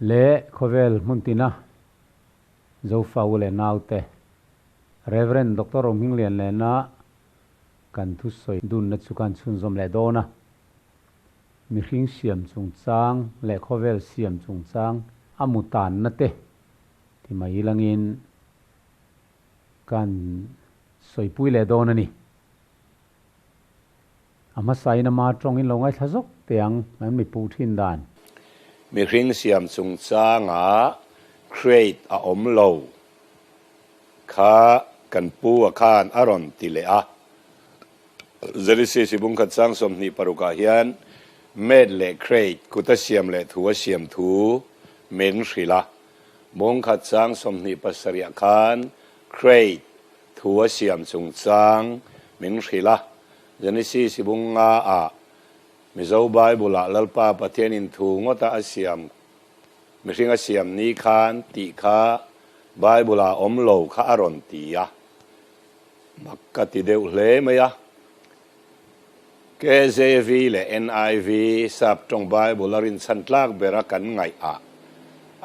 Le khawvel hmun tina Zofa u leh naute Rev. Doctor Rohminglian lehna kan thusawi dunna chu kan chhunzawm leh dawn a. Mihring siam chungchang leh khawvel siam chungchang a mu tanna te ti mai langin kan sawipui leh dawn a ni. A hmasain ama tawngin lo ngaithla zawk teh ang an mi puh thin dan. Mihring siam chungchanga create a awm lo kha kan pu a khan a rawn ti leh a. Genesis i bungkhat chang 26 ah hian made leh create kut a siam leh thu a siam thu min hrilh a. Bungkhat chang 27 ah khan create thu a siam chungchang min hrilh a. Genesis i bunga ah Mizo Bible ah Lalpa Pathianin thu ngawta a siam mihring a siam ni khan tih kha Bible ah awm lo kha a rawn ti a, mak ka ti deuh hle mai a. KJV leh NIV sap tawng Bible a rinchhan tlak bera kan ngaih ah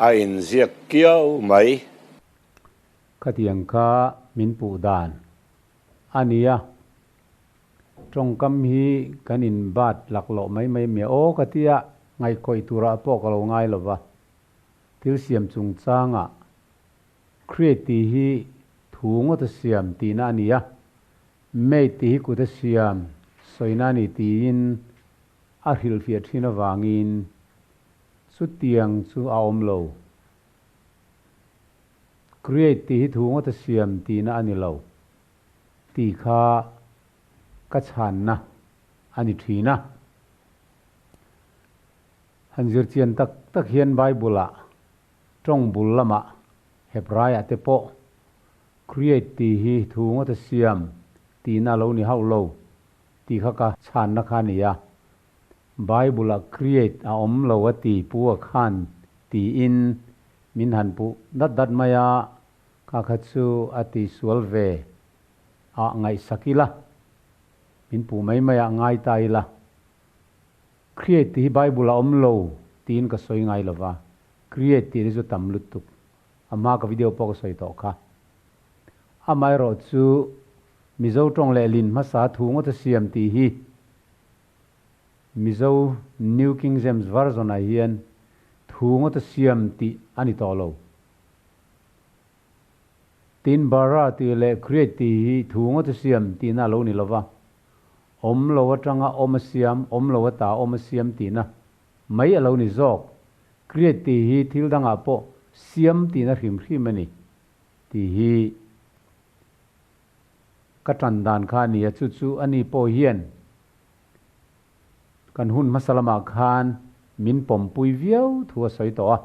a inziak kiau mai. Khatiang kha min puh dan a nia. Tawngkam hi kan in bat laklawh mai mai mia aw ka tia ngaihkawih turah pawh ka lo ngai lova. Thil siam chungchangah create tih hi thu ngawt a siam tihna a ni a, made tih hi kut a siam sawina a ni tiin a hrilhfiah thin avangin chutiang chu a awm lo. Create tih hi thu ngawt a siam tihna a ni lo tih kha ka chhanna a ni thin a. Han zir chian tak tak hian Bible-ah tawng bul lamah Hebraiah te pawh create tih hi thu ngawt a siam tihna a lo ni hauh lo tih kha ka chhanna kha a ni a. Bible-ah create a awm lo a ti pu a khan tiin min han puh dat dat mai a, kha kha chu a ti sual ve a ngaihsak ila, min puh mai mai ah ngai ta ila. Create tih hi Bible a awm lo tiin ka sawi ngai lo va, create tih hi chu tam lutuk. A hma ka video pawh ka sawi tawh kha. Amaherawh chu Mizo tawng leh lin hmasa thu ngawt a siam tih hi Mizo New King James Version ah hian thu ngawt a siam tih a ni tawh lo. Tin bara tih leh create tih hi thu ngawt a siam tihna a lo ni lo va, awm lo atanga awm a siam, awm lo ata awm a siam tihna mai a lo ni zawk. Create tih hi thil dangah pawh siam tihna hrim hrim a ni tih hi ka tan dan kha a ni a, chu chu a ni pawh hian kan hun hmasa lamah khan min pawmpui viau thu a sawi tawh a.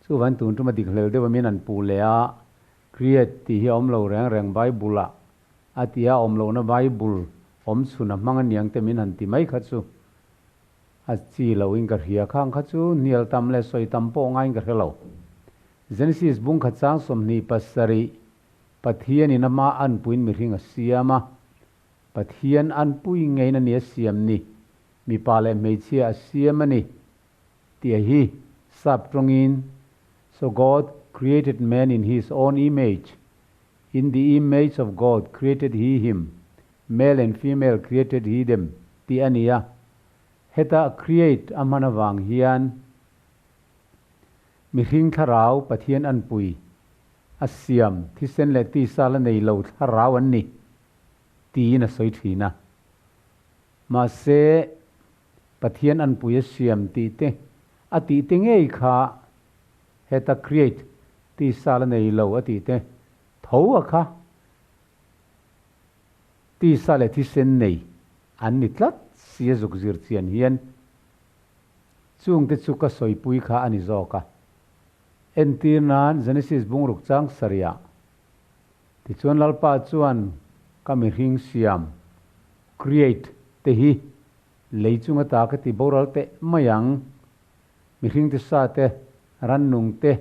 Chuvan tun tuma dik hlel deuh a min an puh leh a, Create tih hi a awm lo reng reng Bible ah a ti a, awm lohna Bible awm chhun a hmang aniang te min han ti mai kha chu a chi lo in ka hria khang kha chu hnial tam leh sawi tam pawh ngaiin ka hre lo. Genesis bung khat chang 27 Pathian in ama anpuiin mihring a siam a, Pathian anpui ngeiin a ni a siam ni, mipa leh hmeichhia a siam a ni. Tih hi sap tawngin, So God created man in his own image, in the image of God created he him, male and female created he them tih a ni a. Heta create a hman avang hian mihring thlarau Pathian anpui a siam thisen leh tisa la nei lo thlarau an ni tiin a sawi thin a. Mahse, Pathian anpui a siam tih te, a tih te ngei kha heta create tisa la nei lo a tih te tho a kha tisa leh thisen nei an ni tlat si a zuk zir chian hian chung te chu ka sawipui kha a ni zawk a. Entir nan Genesis bungruk chang sarih ah tichuan Lalpa chuan ka mihring siam, create, te hi Lei chunga ta ka ti boral teh mai ang. Mihring te sa te, rannung te,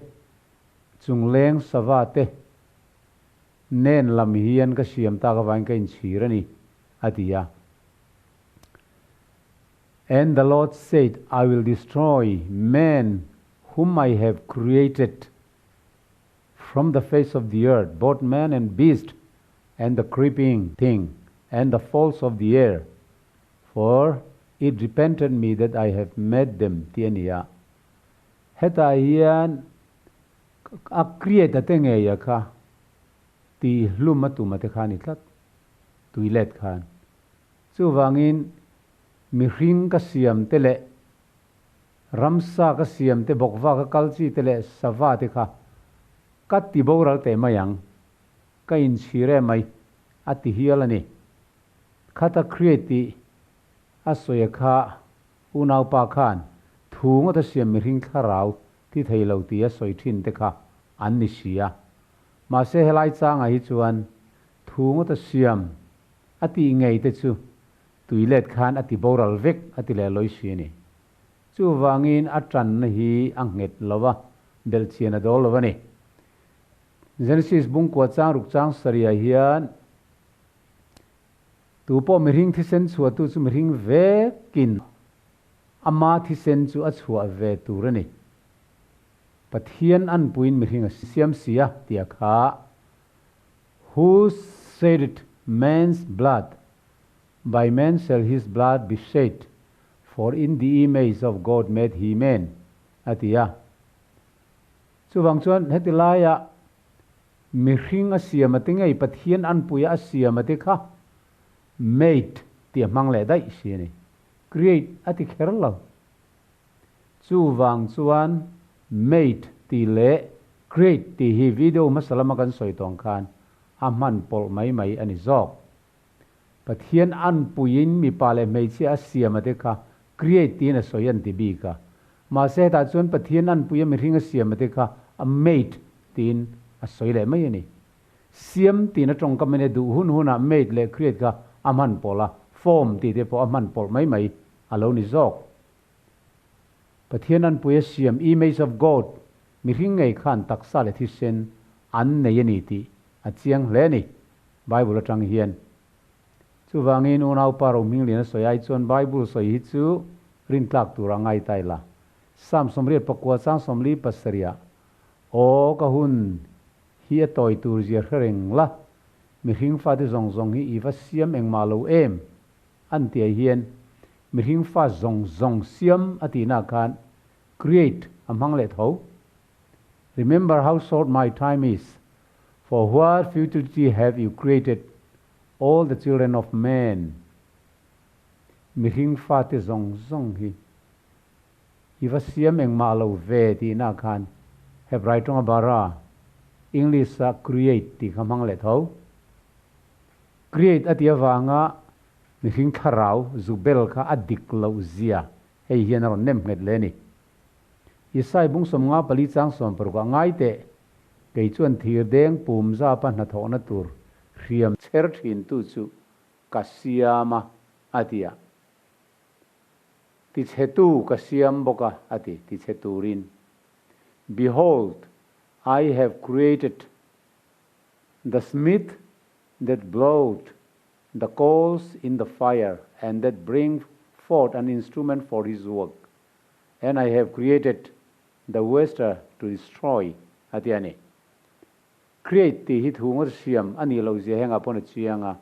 chungleng sava te nen lam hian ka siam tak avangin ka inchhir a ni, a ti a. And the Lord said, I will destroy man whom I have created from the face of the earth, both man and beast, and the creeping thing, and the fowls of the air, for it repented me that I have made them, tih a ni a. Hetah hian a create a te ngei a kha tih hlum a tum a te kha a ni tlat, tui let khan. Chuvangin mihring ka siam te leh ramsa ka siam te bawkva ka kal chi te leh sava te kha ka ti boral teh mai ang, ka inchhir em mai a ti hial a ni. Khata create tih a sawi a kha unaupa khan thu ngawt a siam mihring thlarau ti thei lo tih a sawi thin te kha an ni si a. Mahse helai changah hi chuan thu ngawt a siam a tih ngei te chu tui let khan a ti boral vek a ti leh lawi si a ni. Chuvangin a tanna hi a nghet lo a, belhchian a dawl lo a ni. Genesis bungkua chang ruk chang sarihah hian tu pawh mihring thisen chhuahtu chu mihring vekin ama thisen chu a chhuah ve tur a ni. Pathian anpuiin mihring a siam si a tih a kha. Who shedded man's blood, by man shall his blood be shed, for in the image of God made he man, a ti a. Chuvang chuan heti laia mihring a siam a ti ngei, Pathian anpuia a siam a ti kha made tih a hmang leh daih si a ni. Create a ti kher lo. Chuvang chuan made tih leh create tih hi video hmasa lama kan sawi tawng khan a hman pawlh mai mai a ni zawk. Pathian anpuiin mipa leh hmeichhia a siam a te kha create tiin a sawi an ti bik a. Mahse hetah chuan Pathian anpuia mihring a siam a te kha a made tiin a sawi leh mai a ni. Siam tiin a tawngkam in e duh hun hunah made leh create kha a hman pawlh a, form tih te pawh a hman pawlh mai mai a lo ni zawk. Pathian anpui a siam, image of God, mihring ngei khan taksa leh thisen an nei a ni tih a chiang hle a ni, Bible atang hian. Chuvangin unaupa Rohminglian a sawi ai chuan Bible sawi hi chu rintlak tur a ngai ta ila. Psalm 84 chang 47 ah, Aw ka hun hi a tawi tur zia hre reng la, mihring fate zawng zawng hi i va siam engmah lo em? An tih ai hian mihring fa zawng zawng siam a tihna khan create a hmang leh tho. Remember how short my time is, for what futility have you created all the children of men. Mihring fate zawng zawng hi i va siam engmah lo ve tihna khan Hebrai tawnga bara, English-a create tih kha hmang leh tho. Create a tih avanga mihring thlarau zu bel kha a dik loh zia hei hian a rawn nem nghet hle a ni. Isai bung 54 chang 60 ah ngai teh, kei chuan thir deng pum zapa hnathawhna tur hriam chher thintu chu ka siam a, a ti a. Tichhetu ka siam bawk a, a ti, tichhe turin. Behold, I have created the smith that blowed the coals in the fire and that bring forth an instrument for his work, and I have created the waster to destroy, a ti a ni. Create tih hi thu ngawt siam a nih loh zia hengah pawn a chiang a,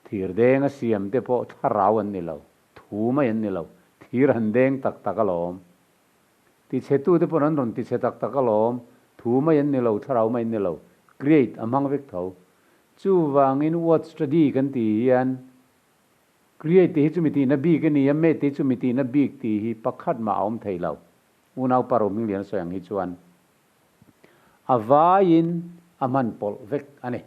thir deng a siam te pawh thlarau an ni lo, thu mai an ni lo, thir an deng tak tak alawm. Tichhetu te pawn an rawn tichhe tak tak alawm, thu mai an ni lo, thlarau mai an ni lo, create a hmang vek tho. Chuvangin word study kan tih hian create tih hi chumi tihna bik a ni a, made tih hi chumi tihna bik tih hi pakhat mah a awm thei lo. Unaupa Rohmingliana sawi ang hi chuan a vaiin a hman pawlh vek a ni.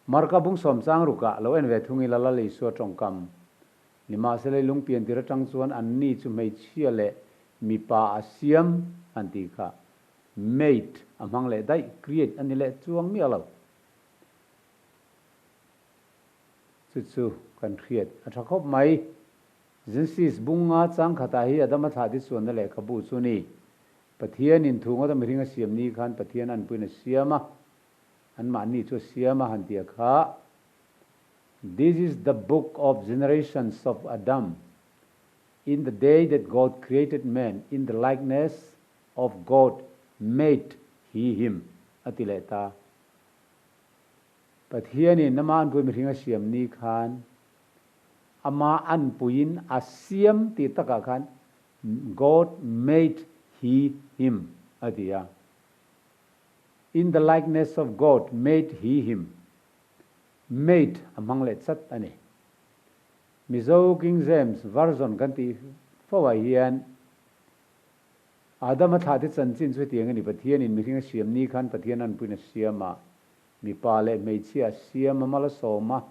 Marka bung sawm chang rukah lo en ve thung ila Lal Isua tawngkam Nimahsela i lungpian tir atang chuan anni chu hmeichhia leh mipa a siam an tih kha made a hmang leh daih, create a ni leh chuang miah lo. Chu chu kan hriat a tha khawp mai. Genesis bunga chang khatah hi Adama thlah te chuanna lehkhabu chu ni. Pathianin thu ngawta mihring a siam ni khan Pathian anpuiin a siam a, anmahni chu a siam a han tia kha. This is the book of generations of Adam. In the day that God created man in the likeness of God made he him a ti leh ta. Pathianin ama anpui mihring a siam ni khan ama anpuiin a siam tih takah khan God made he him a ti a. In the likeness of God made he him. Made a hmang leh chat a ni. Mizo King James Version kan tih fo ah hian Adama thlahte chanchin chu hetiang a ni, Pathianin mihring a siam ni khan Pathian anpuiin a siam a, mipa leh hmeichhia a siam a, mal a sawm a,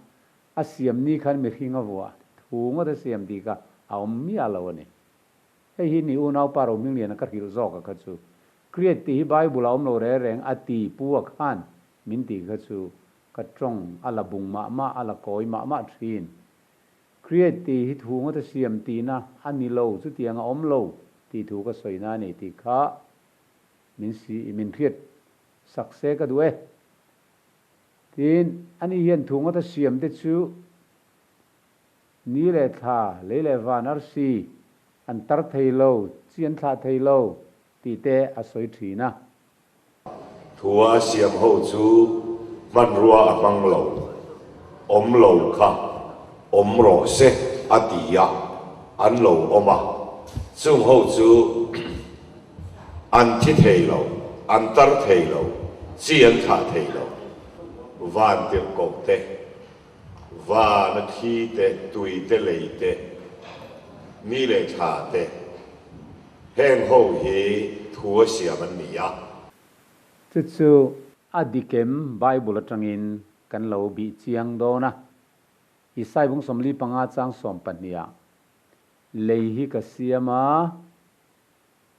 a siam ni khan mihring a vuah thu ngawt a siam tih kha a awm miah lo a ni. Hei hi ni unaupa Rohmingliana ka hrilh zawk a kha chu. Create tih hi Bible ah awm lo reng reng a ti pu a khan min tih kha chu Ka tawng a la bung mah mah, a la kawi mah mah thin. Create tih hi thu ngawt a siam tihna a ni lo, chutiang a awm lo tih thu ka sawina a ni tih kha min si, min hriat sak se ka duh e. Tin, ani hian thu ngawt a siam te chu ni leh thla, lei leh van arsi an tar thei lo, chi an thlah thei lo tih te a sawi thin a. Thua a siam ho chu hmanrua a hmang lo, awm lo kha awm rawh se a ti a, an lo awm a, chung ho chu an thi thei lo, an tar thei lo, chi an thlah thei lo. Van tirhkoh te, van a thi te, tui te, lei te, ni leh thla te, Heng ho hi thu a siam an ni a. Chu chu a dikem Bible atangin kan lo bih chiang dawn a. Isai bung 45 chang 12 ah, Lei hi ka siam a,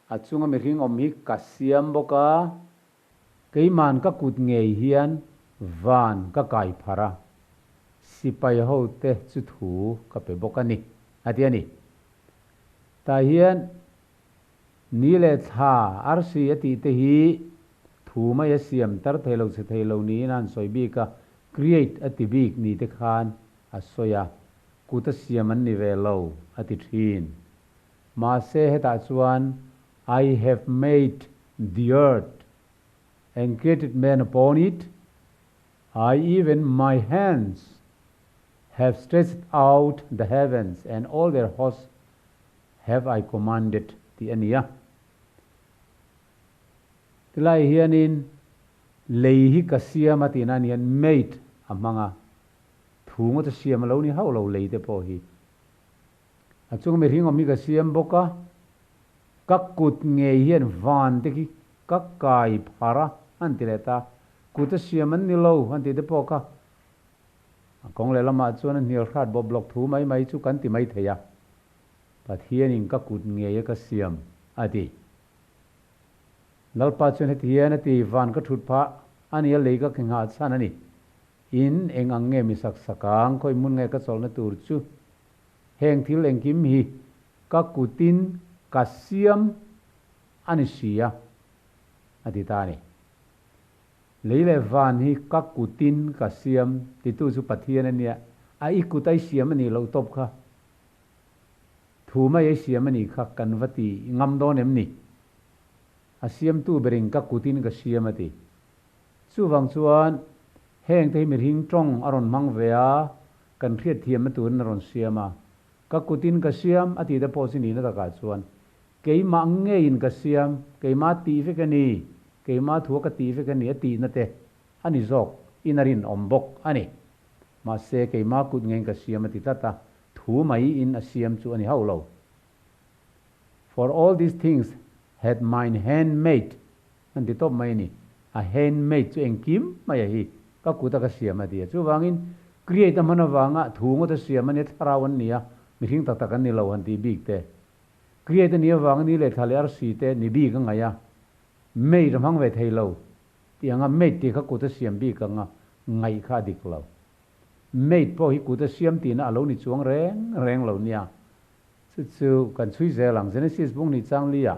a chunga mihring awm hi ka siam bawk a, keiman ka kut ngei hian van ka kai phar a, sipai hote chu thu ka pe bawk a ni, a ti a ni. Tah hian ni leh thla arsi a tih te hi thu mai a siam tar thei lo chhe thei lo niin a han sawi bik a, create a ti bik ni te khan a sawi a, kut a siam an ni ve lo a ti thin. Mahse hetah chuan I have made the earth and created man upon it, I even my hands have stretched out the heavens and all their hosts have I commanded tih a ni a. Tilai hianin lei hi ka siam a tihna a ni hian made a hmang a, thu ngawt a siam a lo ni hauh lo lei te pawh hi. A chunga mihring awm hi ka siam bawk a, ka kut ngei hian van te khi ka kai phar a an ti leh ta, kut a siam an ni lo an tih te pawh kha A kawng leh lamah chuan a hnial hrat bawp lawk thu mai mai chu kan ti mai thei a, Pathianin ka kut ngei a ka siam, a ti. Lalpa chuan heti hian a ti, Van ka thut phah a ni a, lei ka ke nghah chhan a ni. In eng ang nge mi sak sak ang, khawi hmun nge ka chawlhna tur chu? Heng thil engkim hi ka kutin ka siam a ni si a, a ti ta a ni. Lei leh van hi ka kutin ka siam titu chu Pathian a nia, a i kut a i siam a nih loh tawp kha. Thu mai a i siam a nih kha kan va ti ngam dawn em ni? A siamtu berin ka kutin ka siam a ti. Chuvang chuan heng te hi mihring tawng a rawn hmang ve a, kan hriatthiamna turin a rawn siam a. Ka kutin ka siam a tih te pawh chu nihna takah chuan keimah ngeiin ka siam, keimah tih vek a ni, Keimah thua ka tih vek a ni a tihna te a ni zawk in a rinawm bawk a ni. Mahse keimah kut ngeiin ka siam a ti tlat a, thu mai in a siam chu a ni hauh lo. For all these things had mine hand made an ti tawp mai a ni. A hand made chu engkim mai a hi ka kut a ka siam a ti a. Chuvangin create a hman avanga thu ngawt a siam a nia, thlarau an ni a, mihring tak tak an ni lo han tih bik te. Create a nih avanga ni leh thla leh arsi te ni bik a ngaih a. Made a hmang ve thei lo tih anga made tih kha kut a siam bik anga ngaih kha a dik lo. Made pawh hi kut a siam tihna a lo ni chuang reng reng lo nia. Chu chu kan chhui zel ang. Genesis bung ni chang li ah,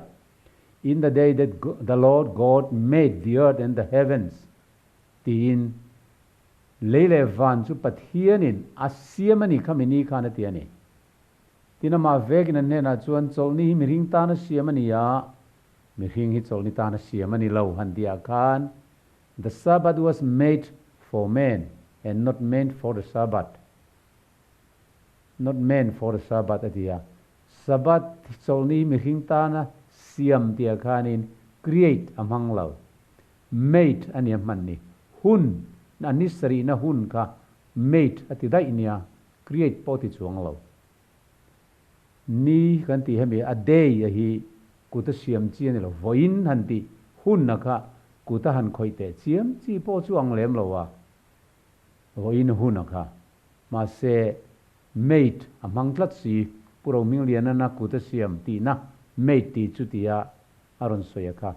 In the day that the Lord God made the earth and the heavens tiin lei leh van chu Pathianin a siam a ni kha mi ni khan a ti a ni. Tin amah vekin an hnenah chuan, Chawlhni hi mihring tana siam a ni a, mihring hi chawlhni tana siam a ni lo, han tihah khan, The Sabbath was made for man and not man for the Sabbath. Not man for the Sabbath a ti a. Sabbath chawlhni hi mihring tana siam tihah khanin create a hmang lo. Made a nia hman ni. Hun, a ni sarihna hun kha made a ti daih nia, create pawh a ti chuang lo. Ni kan tih hemi a day a hi kut a siam chi a ni lo, vawiin han tih hun a kha kut a han khawih teh chiam chi pawh chu ang lem lo a, vawiin hun a kha. Mahse made a hmang tlat si, Pu Rohminglianana kut a siam tihna made tih chu tia a rawn sawi a kha.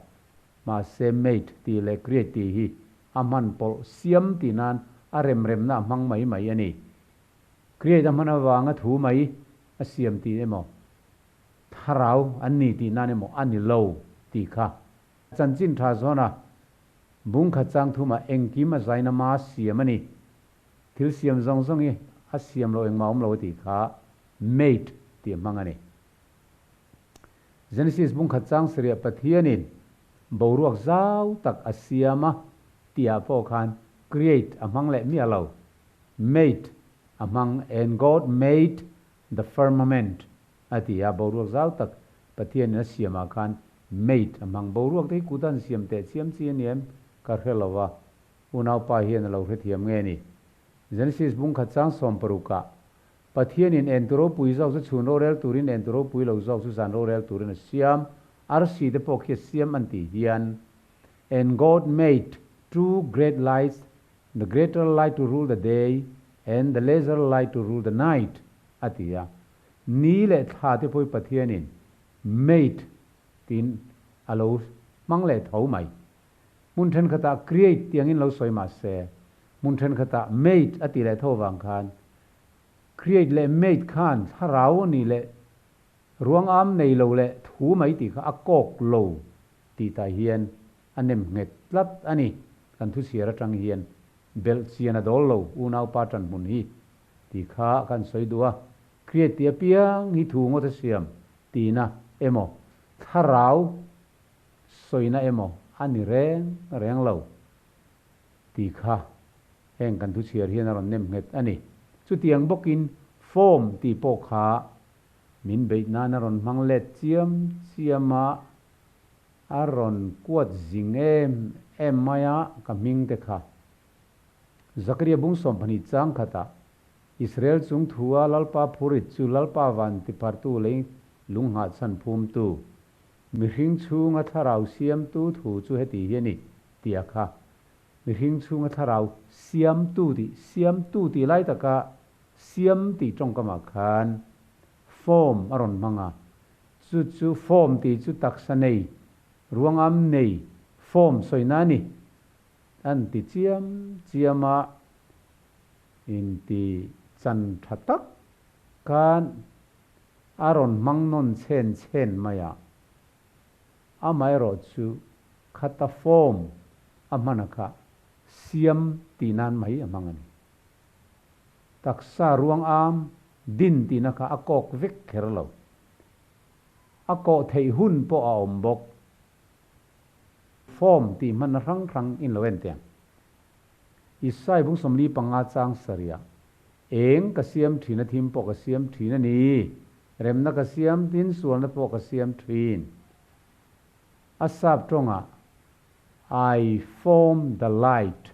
Mahse made tih leh create tih hi a hman pawlh siam tih nan a remremna a hmang mai mai a ni. Create a hman avanga thu mai a siam tih emaw, thlarau an ni tih nan emaw a ni lo tih kha. Chanchin tha zawna bung khat chang thumah engkim a zaina ma siam a ni. Thil siam zawng zawng hi a siam lo engmah awm lo a tih kha made tih a hmang a ni. Genesis bung khat chang sarih Pathianin boruak zau tak a siam a tihah pawh khan create a hmang leh miah lo, made a hmang and God made the firmament a ti a, boruak zau tak Pathianin a siamah khan made a hmang. Boruak te hi kut a han siam teh chiam chi a ni em ka hre lo a, unaupa hian a lo hrethiam nge ni? Genesis bung khat chang sawmparukah Pathianin entu ropui zawk chu chhun rorel turin entu ropui lo zawk chu zan rorel turin a siam, arsi te pawh khi a siam an tih hian, And God made two great lights, the greater light to rule the day and the lesser light to rule the night, a ti a. Ni leh thla te pawh hi Pathianin made tiin a lo hmang leh tho mai. Hmun thenkhatah create tih angin lo sawi mah se, hmun thenkhatah made a tih leh tho avang khan Create leh made khan thlarau a nih leh ruang am nei lo leh thu mai tih kha a kawk lo tih tah hian a nem nghet tlat a ni. Kan thuchhiar atang hian belh chian a dawl lo unaupa tanhmun hi tih kha kan sawi duh a. Create tih apiang hi thu ngawt a siam tihna emaw thlarau sawina emaw a ni reng reng lo tih kha Heng kan thuchhiar hian a rawn nem nghet a ni. Chutiang bawkin form tih pawh kha min beih nan a rawn hmang let chiam chiam a, a rawn kuat zing em em mai a ka hming te kha. Zakaria bung 12 chang khatah Israel chung thua Lalpa phurit chu Lalpa van tiphartu lei lunghah chhan phumtu, mihring chhunga thlarau siamtu thu chu heti hi a ni, tih a kha. Mihring chhunga thlarau siamtu tih, siamtu tih lai taka siam tih tawngkamah khan form a rawn hmang a, chu chu form tih chu taksa nei, ruangam nei, form sawina a ni. An ti chiam chiam a, inti chan tha tak khan a rawn hmang nawn chhen chhen mai a. Amaherawhchu khata form a hman a kha siam tih nan mai a hmang a ni. Taksa ruang am din tihna kha a kawk vek kher lo. A kawh theih hun pawh a awm bawk. Form tih hmanna hrang hrang in lo en teh ang. Isai bung 45 chang sarih eng ka siam thin a thim pawh ka siam thin a ni. Remna ka siam tin sualna pawh ka siam thin. A sap tawngah I form the light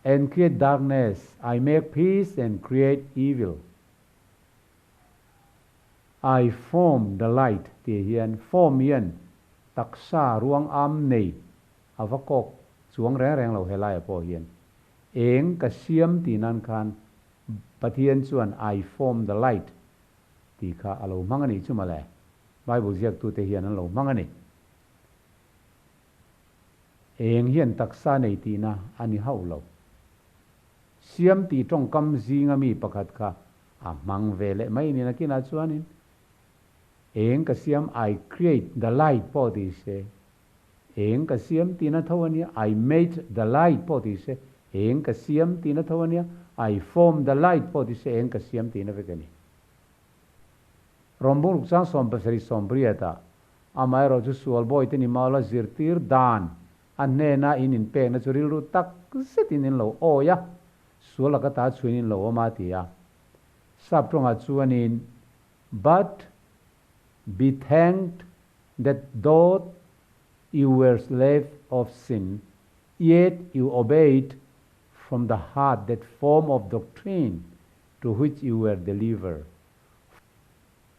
and create darkness, I make peace and create evil. I form the light tih hian form hian taksa ruang am nei a va kawk chuang reng reng lo helaiah pawh hian eng ka siam tih nan khan Pathian chuan I form the light tih kha a lo hmang a nih chu mawle. Bible ziaktute hian an lo hmang a ni. Eng hian taksa nei tihna a ni hauh lo. Siam tih tawngkam zinga mi pakhat kha a hmang ve leh mai ni nakinah chuanin eng ka siam I create the light pawh ti se, eng ka siam tihna tho a nia, I made the light pawh ti se, eng ka siam tihna tho a nia, I form the light pawh ti se, eng ka siam tihna vek a ni. Rom bung ruk chang 70 80 ah amaherawh chu sual bawi te ni maula zirtir dan a hnena in inpekna chu rilru tak zetin in lo awi a, sual laka ta chhuin in lo awm a ti a. Sap tawngah chuanin, But be thanked that though you were slave of sin, yet you obeyed from the heart that form of doctrine to which you were delivered.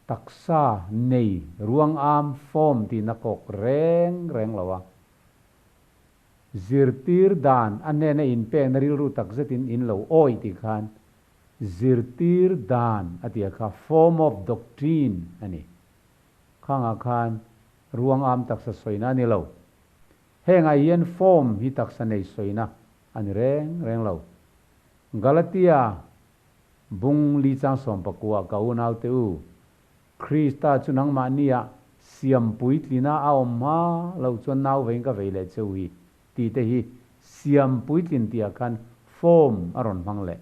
Taksa nei ruang am form tihna kawk reng reng lo a. Zirtir dan a hnena inpekna rilru takzetin in lo awi tih khan zirtir dan a tia kha form of doctrine a ni. Khangah khan ruang am taksa sawina a ni lo. Hengah hian form hi taksa nei sawina a ni reng reng lo. Galatia bung li chang 19 ka unaute u, Krista chu nangmahnia siam puitlina a awm hma loh chuan nau veiin ka vei leh cheu hi tih te hi siam puitlin tihah khan form a rawn hmang leh.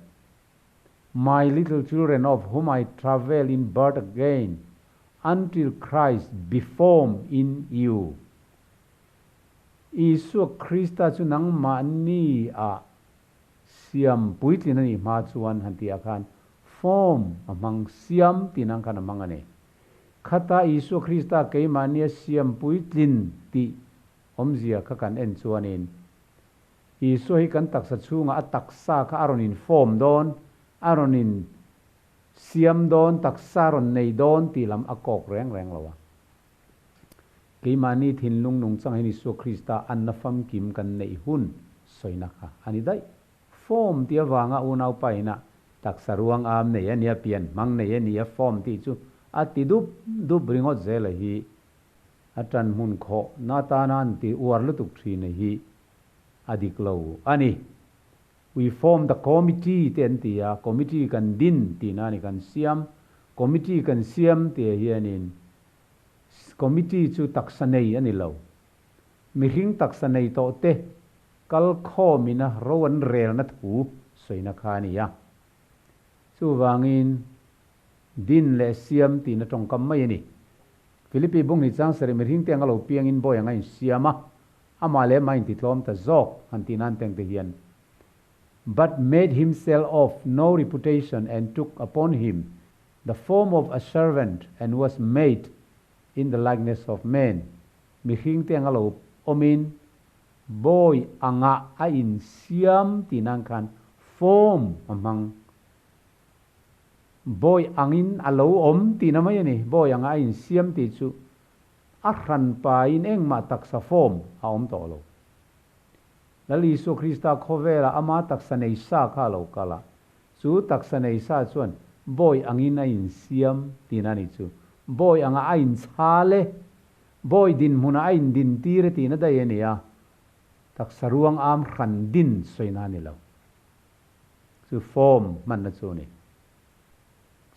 My little children of whom I travail in birth again until Christ be formed in you. Isua Krista chu nangmahnia siam puitlin a nih hma chuan han tihah khan form a hmang, siam tih nan khan a hmang a ni. Khata Isua Krista keimahnia siam puitlin tih awmzia kha kan en chuanin Isua hi kan taksa chhungah a taksa kha a rawn in form dawn, a rawn in siam dawn, taksa a rawn nei dawn tih lam a kawk reng reng lo a. Keimahni thinlung nungchang hian Isua Krista anna famkim kan neih hun sawina kha a ni daih. Form tih avanga unau paina taksa ruang am nei a nia, pian hmang nei a nia form tih chu a ti dup dup ringawt zel a hi. A tan hmun khawh na tana an ti uar lutuk thin a hi a dik lo a ni. We form the committee te an ti a, committee kan din tihna a ni, kan siam, committee kan siam tih hianin Committee chu taksa nei a ni lo. Mihring taksa nei tawh te kal khawmina ro an relna thu sawina kha a ni a. Chuvangin din leh siam tihna tawngkam mai a ni. Philippi Bunghni Changsarih mihring te anga lo piangin bawi anga insiam a, amah leh amah intitlawm ta zawk han tih nan teng te hian But made himself of no reputation and took upon him The form of a servant and was made in the likeness of men, mihring te anga lo awmin bawi anga a insiam tih nan khan form a hmang. Bawi angin a lo awm tihna mai a ni, bawi anga a insiam tih chu a hran pain engmah taksa form a awm tawh lo. Lal Isua Krista khawvelah ama taksa nei sa kha a lo kal a, Chu taksa nei sa chuan bawi angin a insiam tihna a ni chu. Bawi anga a inchhal e, bawi dinhmunah a indintir e tihna daih a ni a, taksa ruang am hran din sawina a ni lo. Chu form hmanna chu a ni.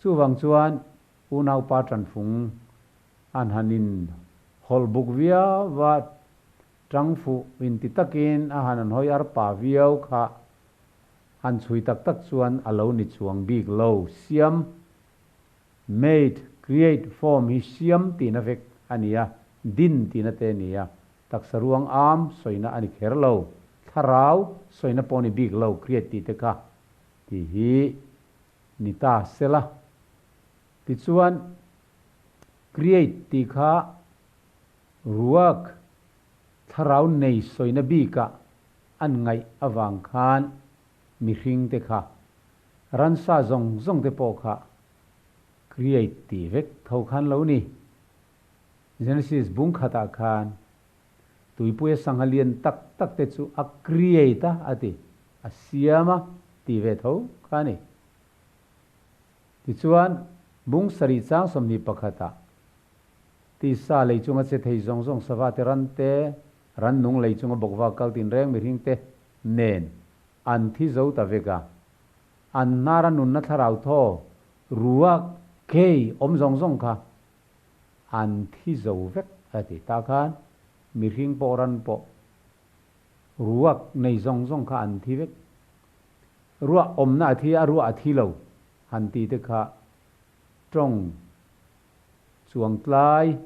Chuvang chuan unaupa tanfung an han in hawlh buk viau va, tangfuh inti takin a han an hawi arpa viau kha Han chhui tak tak chuan a lo ni chuang bik lo. Siam, made, create, form hi siam tihna vek a ni a, din tihna te a ni a, taksa ruang am sawina a ni kher lo, thlarau sawina pawh a ni bik lo, create tih te kha tih hi ni ta sela. Tichuan, create tih kha ruak, thlarau nei sawina bikah an ngaih avang khan mihring te kha ransa zawng zawng te pawh kha create tih vek tho khan lo ni. Genesis bung khatah khan tuipuia sangha lian tak tak te chu a create a a ti, a siam a tih ve tho kha a ni. Tichuan bung sarih chang 21ah tisa lei chunga che thei zawng zawng sava te ran te, Rannung lei chunga bawkva kal tinreng mihringte nen an thi zo ta vek a, an hnara nunna thlarau thaw ruak kei awm zawng zawng kha an thi zo vek a ti. Tah khan mihring pawh ran pawh ruak nei zawng zawng kha an thi vek. Ruah awmna a thi a, ruah a thi lo han ti te kha tawng. Chuangtlai,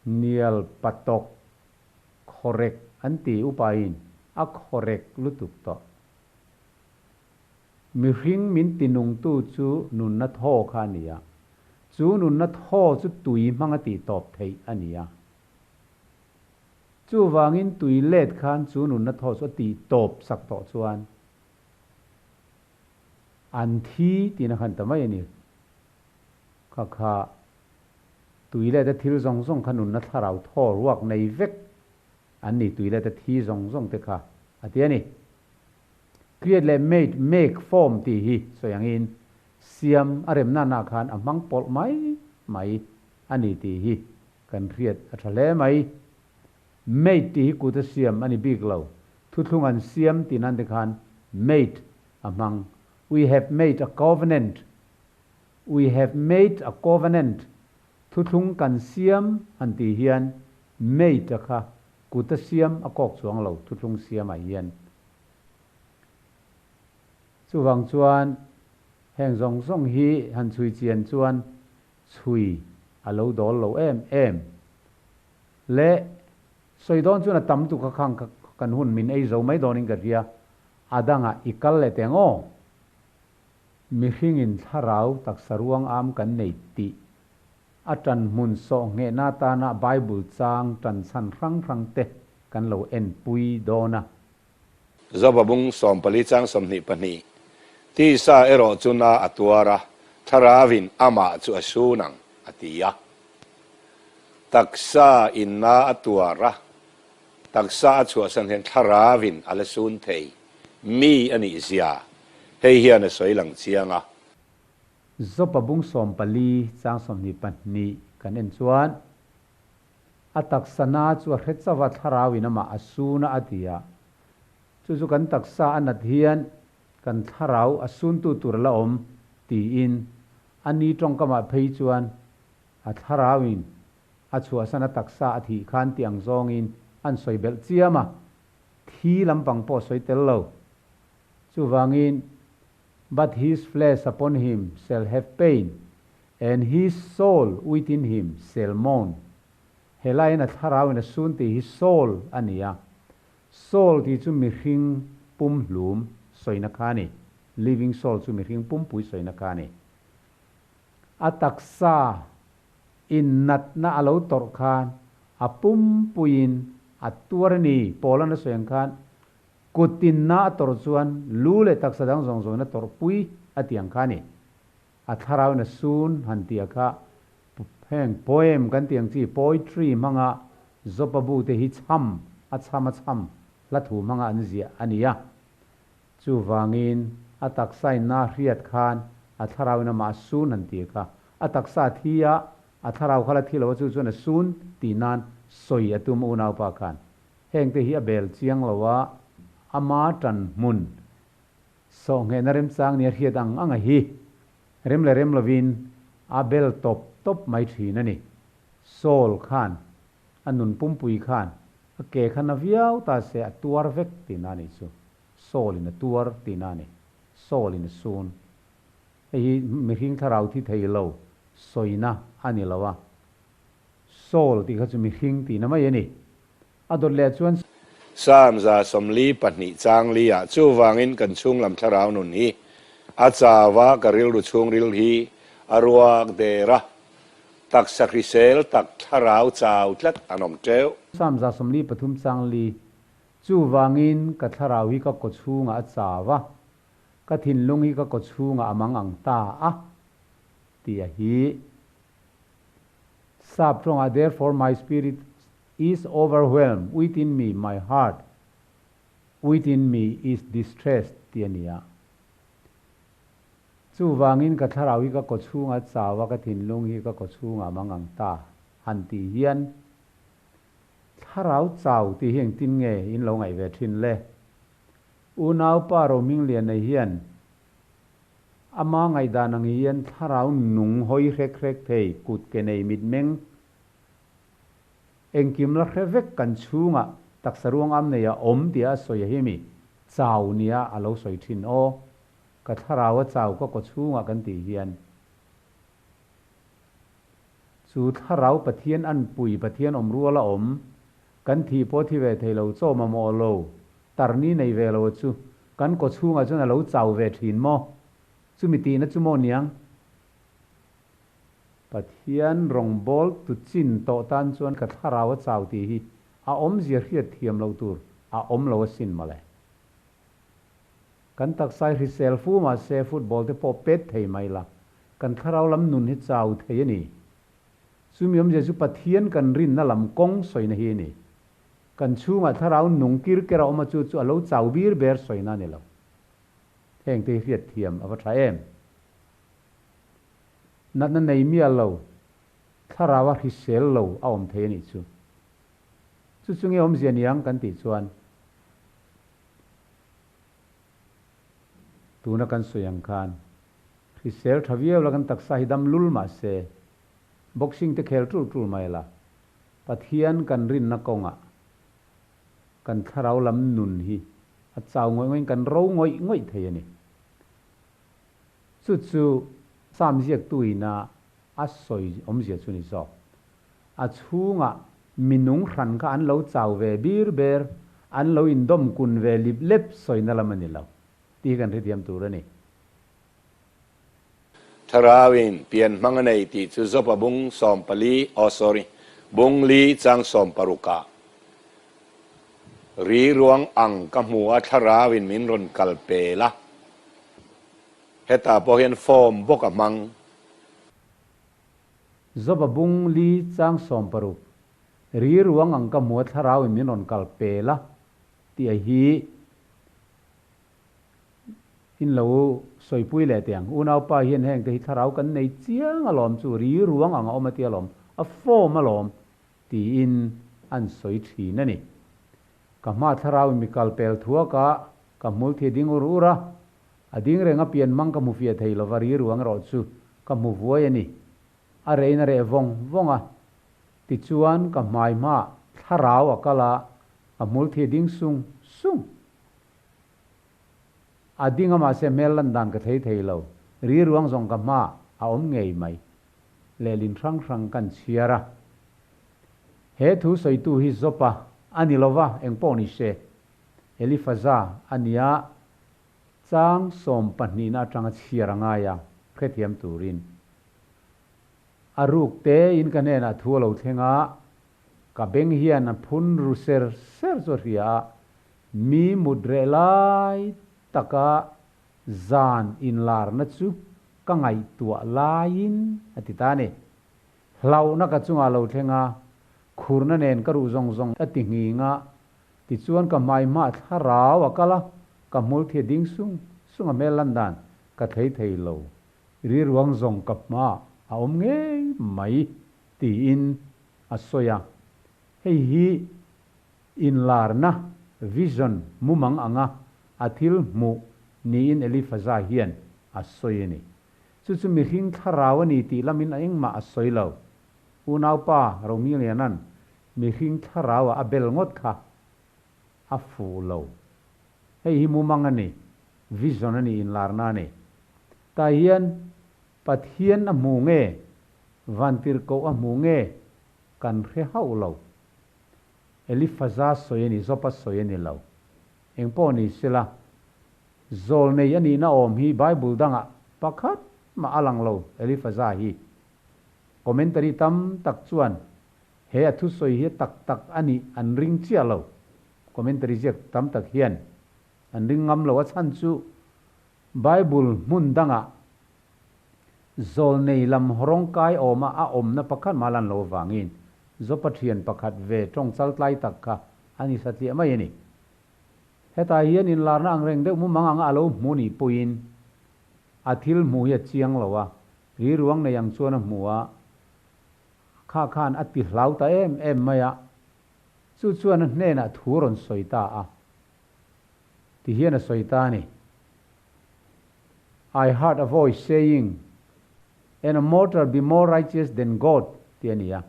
Nial Patok, Khawrek an ti upain a khawrek lutuk tawh. Mihring min tinungtu chu nunna thaw kha a ni a, chu nunna thaw chu tui hmanga tihtawp theih a ni a. Chuvangin tui let khan chu nunna thaw chu a tihtawp sak tawh chuan an thi tiin a khan ta mai a ni. Kha kha tui leta thil zawng zawng kha nunna thlarau thaw ruak nei vek an ni tui leta thi zawng zawng te kha a ti a ni. Create leh made, make, form tih hi sawi angin siam a remna na khan a hmang pawlh mai mai a ni tih hi kan hriat a tha hle mai. Made tih hi kut a siam a ni bik lo, thuthlung an siam tih nan te khan made a hmang. We have made a covenant, we have made a covenant, thuthlung kan siam han tih hian made a kha kut a siam a kawk chuang lo thuthlung siam ah hian. Chuvang chuan heng zawng zawng hi han chhui chian chuan chhui a lo dawl lo em em. Le sawi dawn chuan a tam tuk a khang kan hun min ei zo mai dawnin ka hria, a dangah i kal leh teng aw. Mihringin thlarau taksa ruang am kan nei tih a ṭan hmun sawh nghehna atana Bible chang ṭan chhan hrang hrang te kan lo enpui dawn a. Joba bung 14 chang 22, Tisa erawh chu na a tuar a, Thlarauin amah chu a sun ang, a ti a. Taksa in na a tuar a, taksa a chhuahsan hian Thlarauin a la sun thei mi a nih zia hei hian a sawi lang chiang a. Joba bung 14 chang 22 kan en chuan, A taksa na chu a hre chauh a, thlarauin amah a sun a a ti a. Chu chu kan taksa a nat hian kan thlarau a suntu tur a la awm tiin a ni tawngkamah phei chuan a thlarauin a chhuahsan a taksa a thih khan tih ang zawngin an sawi belh chiam a, thi lampang pawh sawi tel lo. Chuvangin, But his flesh upon him shall have pain, And his soul within him shall mourn. He laiin a thlarauin a sun tih hi soul a ni a. Soul tih chu mihring pumhlum sawina kha a ni. Living soul chu mihring pumpui sawina kha a ni. A taksa in natna a lo tawrh khan a pumpuiin a tuar a ni. Paul-an a sawi ang khan kuttinna a tawrh chuan lu leh taksa dang zawng zawngin a tawrhpui a ti ang kha a ni. A thlarauin a sun han tih a kha heng poem kan tih ang chi poetry hmanga Jopa bu te hi chham a chham a chham hla thu hmanga an ziah a ni a. Chuvangin a taksain na hriat khan a thlarauin amah a sun han tih a kha a taksa a thi a, a thlarau kha la thi lo a chu chuan a sun tih nan sawi a tum unaupa khan heng te hi a bel chiang lo a, ama tan hmun Sawhnghehna remchang nia hriat ang ang a hi rem leh rem lovin a bel tawp tawp mai thin a ni. Saul khan a nun pumpui khan a ke kha na viau ta se a tuar vek tihna a nih chu. Saul in a tuar tihna a ni. Saul in a sun. Hei hi mihring thlarau thi thei lo sawina a ni lo a. Saul tih kha chu mihring tihna mai a ni. A dawt leh chuan. Psalm 142 chang li ah chuvangin kan chhunglam thlarau nun hi a chau a, ka rilru chhungril hi a ruak der a, taksa hrisel tak thlarau chau tlat an awm teuh. Psalm 143 chang li Chuvangin ka thlarau hi ka kaw chhungah a chau a, ka thinlung hi ka kaw chhungah a mang ang ta a, tih a hi. Sap tawngah Therefore my spirit is overwhelmed within me, my heart within me is distressed tih a ni a. Chuvangin ka thlarau hi ka kaw chhunga chau a, ka thinlung hi ka kaw chhungah mang ang ta han tih hian thlarau chau tih hi engtin nge in lo ngaih ve thin le? Unaupa Rohmingliana hian Ama ngaihdan ang hian thlarau nung hawi hrek hrek thei, kut ke nei mitmeng engkim la hre vek kan chhungah taksa ruang am nei a awm tia a sawi a hi mi chau nia a lo sawi thin aw. Ka thlarau a chau ka kaw chhungah kan tih hian. Chu thlarau Pathian anpui, Pathian awm ruala awm, kan thih pawh thi ve thei lo, chaw mamawh lo, tarni nei ve lo chu kan kawchhungah chuan a lo chau ve thin maw? Chumi tihna chu maw niang? Pathian rawngbâwl tu chin tawh tân chuan ka thlarau a chau tih hi a awmzia hriat thiam loh tur a awm lo asin mawle. Kan taksa hi hrisel fu mahse football te pawh pet thei mai la, kan thlarau lam nun hi chau thei a ni. Chumi awmzia chu Pathian kan rinna lam kawng sawina hi a ni. Kan chhungah thlarau nung kir ker a awm a chu chu a lo chau bir ber sawina a ni lo. Heng te hi hriat thiam a va tha em? Natna nei miah lo, thlarau a hrisel lo a awm thei a nih chu. Chu chu nge awmzia niang kan tih chuan tuna kan sawi ang khan hrisel tha viau la kan taksa hi dam lul mah se boxing te khel tul tul mai la Pathian kan rinna kawngah kan thlarau lam nun hi a chau ngawih ngawih in kan ro ngawih ngawih thei a ni. Chu chu Psalm ziaktu ina a sawi awmzia chu ni zawk. A chhungah minung hran kha an lo chau ve bir ber, an lo indawm kun ve lip lep sawina lam a ni lo tih hi kan hrethiam tur a ni. Thlarauin pian hmang a nei tih chu Jopa bung 14, oh sorry, bung li chang 16 ah ri ruang ang ka hmu a Thlarauin min rawn kal pel a. Hetah pawh hian form bawk a hmang. Joba bung li chang 16, Ri ruang ang ka hmu a thlarauin min rawn kal pel a tih a hi in lo sawipui leh teh ang. Unaupa hian heng te hi thlarau kan nei chiang alawm chu ri ruang ang a awm a tia lawm, a form alawm tiin an sawi thin a ni. Ka hma thlarauin mi kal pel thuak a, ka hmul thi a ding ur ur a, A ding reng a pian mang ka hmu fiah thei lova ri ruang erawh chu ka hmu vuai a ni. A rein a reh vawng vawng a. Tichuan ka hmai hmaah thlarau a kal a, ka hmul thi a ding sung sung. A ding a mahse hmel lan dan ka thei thei lo. Ri ruang zawng ka hmaah a awm ngei mai. Lehlin hrang hrang kan chhiar a. He thu sawitu hi Jopa a ni lova engpawh ni se. Elifaza a nia. Chang sawmpahnihna atanga chhiar a ngai a, hrethiam turin. A ruk tein ka hnenah thu a lo thleng a, ka beng hian a phun ru ser ser chu a hria a, mi mut reh lai taka zan inlarna chu ka ngaihtuah laiin a ti ta a ni. Hlauhna ka chungah a lo thleng a, khurna nen ka ruh zawng zawng a ti nghing a, Tichuan ka hmai hmah thlarau a kal a, ka hmul thi a ding sung sung a hmel lan dan ka thlei thei lo. Riruang zawng ka hma a awm ngei mai tiin a sawi a. Hei hi inlarna, vision, mumang anga a thil hmuh niin Elifaza hian a sawi a ni. Chu chu mihring thlarau a ni tih lamin a engmah a sawi lo. Unaupa Romilianan Mihring thlarau ah a bel ngawt kha a fuh lo. Hei hi mumang a ni, vision a ni, inlarna a ni. Tah hian Pathian a hmu nge, Vantirhkoh a hmu nge kan hre hauh lo. Elifaza sawi a ni, Jopa sawi a ni lo. Engpawh ni sela, zawlnei a nihna awm hi Bible dangah pakhat mah a lang lo Elifaza hi. Commentary tam tak chuan He a thusawi hi tak tak a nih an ring chiah lo. Commentary ziak tam tak hian an ring ngam lo. A chhan chu Bible hmun dangah zawlnei lam rawngkai awma a awmna pakhat mah lan lo avangin Jopa thian pakhat ve tawng chaltlai tak kha a ni satliah mai a ni. Hetah hian inlarna ang reng deuh mumang anga a lo hmu nih pawhin a thil hmuh hi a chiang lo a, riruang nei ang chuan a hmu a, Kha khan a ti hlau ta em em mai a, chu chuan a hnenah thu rawn sawi ta a. Ti hian a sawi ta a ni, I heard a voice saying, An a mortal be more righteous than God? tih a ni a.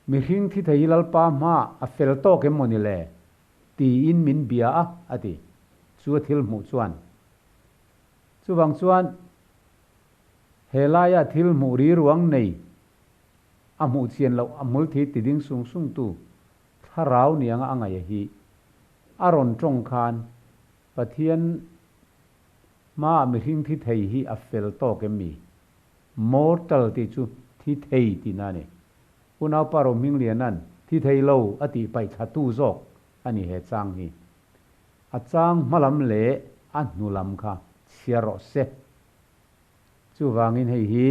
Mihring thi thei hi Lalpa hmaah a fel tawk em maw ni le? tiin min bia a, a ti. Chu a thil hmuh chuan. Chuvang chuan. He laia thil hmuh ri ruang nei A hmuh chian loh a hmulthi ti ding sung sung tu thlarau ni anga a ngaih a hi a rawn tawng khan Pathian hmaah mihring thi thei hi a fel tawk em mi? Mortal tih chu thi thei tihna a ni. Unaupa Rohmingliana'n thi thei lo a tih paih thla tu zawk a ni he chang hi. A chang hmalam leh a hnulam kha chhiar rawh se. Chuvangin hei hi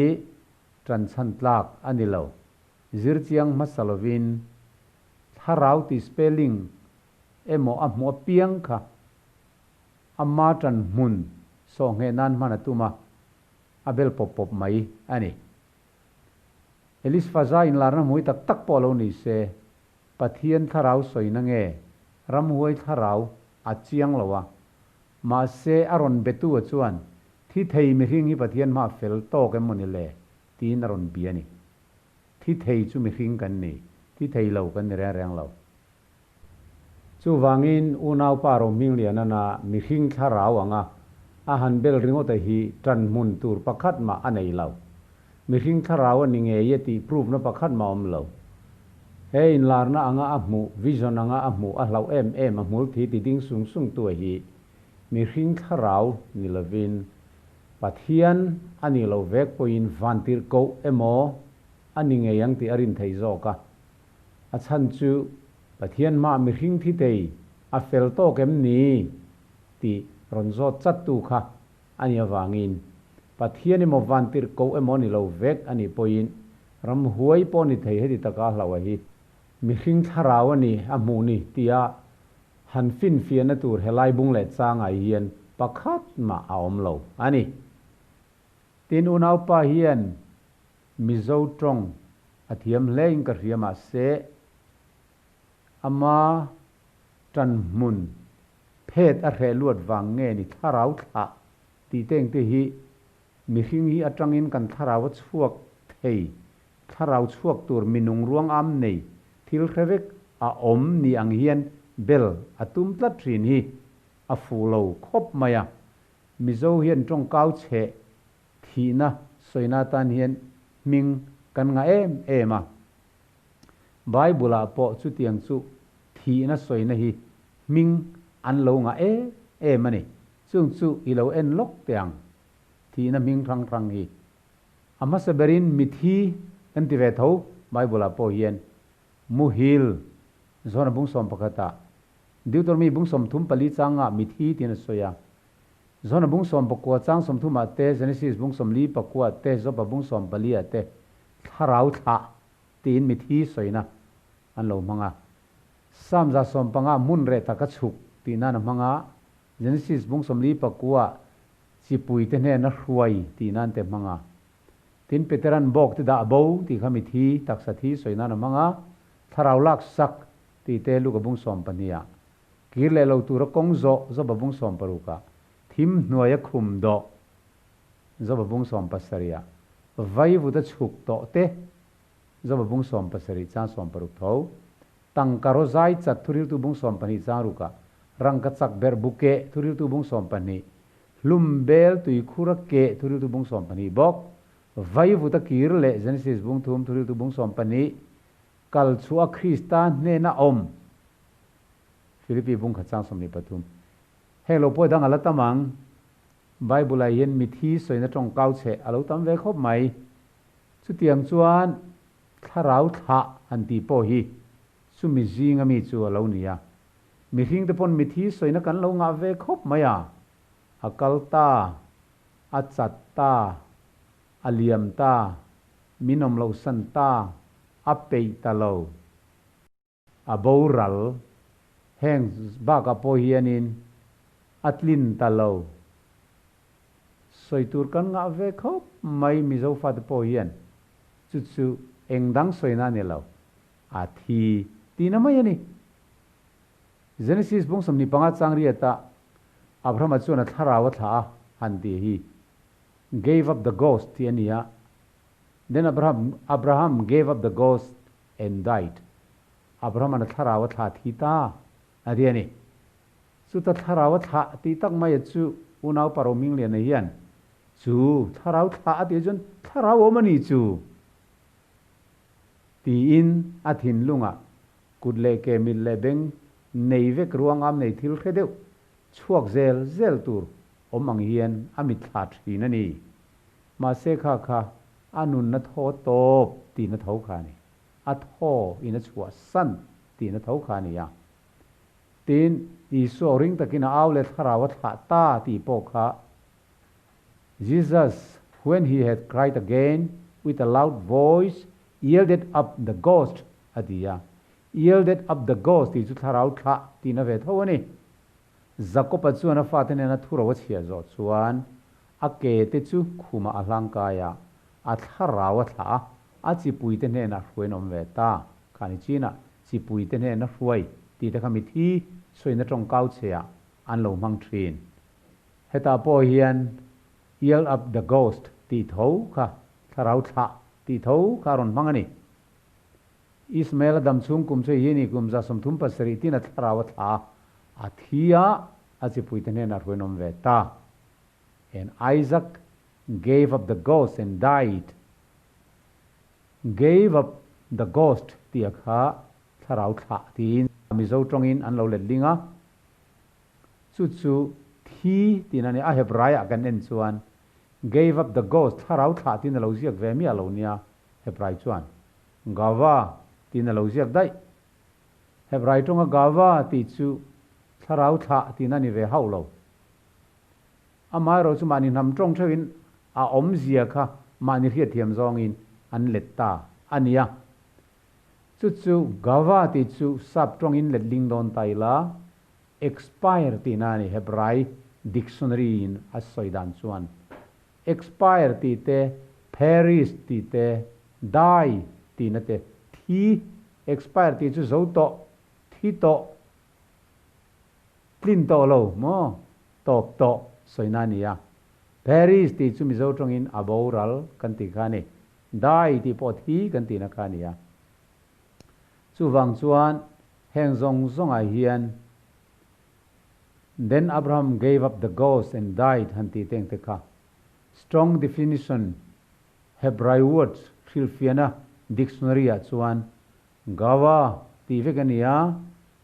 ṭanchhan tlak a ni lo. Zirchiang hmasa lovin thlarau tih spelling emaw a hmuh apiang kha ama ṭan hmun sawhngheh nan hman a tum a, a bel pawp pawp mai a ni. Elis Faza inlarna hmui tak tak pawh lo ni se, Pathian thlarau sawina nge ramhuai thlarau a chiang lo a, mahse a rawn betu a chuan thi thei mihring hi Pathian hma fel tawk em mawni le tiin a rawn bia a ni. Thi thei chu mihring kan ni, thi thei lo kan ni reng reng lo. Chuvangin unaupa Rohminglianana mihring thlarau anga a han bel ringawt a hi ṭan hmun tur pakhat mah a nei lo. Mihring thlarau a ni ngei e tih proof na pakhat mah awm lo. He inlarna anga a hmuh, vision anga a hmuh a hlauh em em a hmul thi ti ding sung sung tu a hi mihring thlarau ni lovin Pathian a nih loh vek pawhin vantirh koh emaw a ni ngei ang tih a rin theih zawk a. A chhan chu Pathian hmaah mihring thi thei a fel tawk em ni tih rawn zawt chat tu kha a nih avangin Pathian emaw vantirh koh emaw ni lo vek a nih pawhin ramhuai pawh ni thei heti taka hlauh a hi mihring thlarau a ni a hmuh ni tia han finfiahna tur helai bung leh changah hian pakhat mah a awm lo a ni. Tin unaupa hian Mizo tawng a thiam hlein ka hria mahse ama tan hmun phet a hreh luat vang nge ni thlarau thlah tih te engte hi mihring hi atangin kan thlarau a chhuak thei, thlarau chhuak tur minung ruang am nei thil hre vek a awm ni ang hian bel a tum tlat thin hi a fuh lo khawp mai a, Mizo hian tawngkau chheh thihna sawina atan hian hming kan ngah em em a. Bible-ah pawh chutiang chu thihna sawina hi hming an lo ngah em em a ni. Chung chu i lo en lawk teh ang, thihna hming hrang hrang hi. A hmasa berin mithi kan ti ve tho Bible-ah pawh hian muhil John-a bung 11-ah Deuteronomy bung 34 changah mithi tiin a sawi a. John-a bung 19 chang 30-ah te, Genesis bung 49-ah te, Job-a bung 14-ah te thlarau thlah tiin mithi sawina an lo hmang a. Psalm 115 hmun reh taka chhuk tih nan a hmang a, Genesis bung 49 chipui te hnena hruai tih nan te hmang a. Tin, Peteran bawk te dah bo tih kha mithi, taksa thi sawi nan a hmang a, thlarau lak sak tih te Luka bung 12-ah, kir leh lo tura kawng zawh Joba bung 16-ah, thim hnuaia khum dawh Joba bung 17-ah, vaivuta chhuk tawh te Joba bung 17 chang 60 tho, tangka rawzai chat thuriltu bung 12 chang rukah, rangka chak ber bu keh thuriltu bung 12, hlum bel tuikhura keh thuriltu bung 12 bawk, vaivuta kir leh Genesis bung 3 thuriltu bung 12, kal chhuah Krista hnena awm Philippi bung 1 chang 23. Heng lo pawh dang a la tam ang. Bible-ah hian mithi sawina tawngkau chheh a lo tam ve khawp mai. Chutiang chuan thlarau thlah han tih pawh hi chumi zinga mi chu a lo ni a. Mihring te pawn mithi sawina kan lo ngah ve khawp mai a. A kal ta, a chat ta, a liam ta, min awm loh san ta, a peih ta lo. A boral, heng bakah pawh hianin a tlin ta lo. Sawi tur kan ngah ve khawp mai Mizo fate pawh hian chu chu eng dang sawina a ni lo, a thi tihna mai a ni. Genesis bung 25 chang riatah Abrahama chuan a thlarau a thlah a han tih hi gave up the ghost tih a ni a, Then Abraham Abraham gave up the ghost and died. Abraham-a'n a thlarau a thlah thi ta a ti a ni. Chuta thlarau a thlah tih tak mai a chu unau pa Rohmingliana hian chu thlarau thlah a tih chuan thlarau awm a ni chu. Tiin a thinlungah kut leh ke mit leh beng nei vek ruangam nei thil hre deuh chhuak zel zel tur awm ang hian a mitthla thin a ni. Mahse kha kha a nunna thaw tawp tihna tho kha a ni. A thaw in a chhuah san tihna tho kha a ni a. Tin, Isua aw ring takin a au leh thlarau a thlah ta tih pawh kha Jesus, when he had cried again with a loud voice, yielded up the ghost, a ti a. Yielded up the ghost tih chu thlarau thlah tihna ve tho a ni. Jakob-a chuan a fate nena thuro a chhiah zawh chuan a ke te chu khumah a hlangkai a, a thlarau a thlah a, a chipuite hnenah hruaiin a awm ve ta. Khani chinah chipuite hnena hruai tih te kha mithi sawiina tawngkau chheah an lo hmang thin. Hetah pawh hian Yell up the ghost tih tho kha thlarau thlah tih tho kha a rawn hmang a ni. Ismael a dam chhung kum chu hi ni kum 37 tin a thlarau a thla a, a thi a, a chipuite hnenah hruain awm ve ta. And Isaac gave up the ghost and died. Gave up the ghost tih a kha thlarau thlah tiin Mizo tawngin an lo let ling a. Chu chu thi tiin a ni. A Hebraiah kan en chuan gave up the ghost, thlarau thlah tiin a lo ziak ve miah lo nia Hebrai chuan gava tiin a lo ziak daih. Hebrai tawnga gava tih chu thlarau thlah tiin a ni ve hauh lo. Amaherawhchu mahni hnam tawng theuhin a awmzia kha mahni hriatthiam zawngin an let ta a nia. Chu chu gava tih chu sap tawngin letling dawn ta ila, Expire tihna a ni, Hebrai dictionary in a sawi dan chuan. Expire tih te, perish tih te, die tihna te, thi, expire tih chu zo tawh, thi tawh, tlin tawh lo maw, tawp tawh sawina a ni a. Perish tih chu Mizo tawngin a boral kan tih kha a ni. Die tih pawh thi kan tihna kha a ni a. Chuvang chuan heng zawng zawngah hian Then Abraham gave up the ghost and died han tih teng te kha Strong definition Hebrai words hrilhfiahna dictionary ah chuan Gawa tih vek a ni a,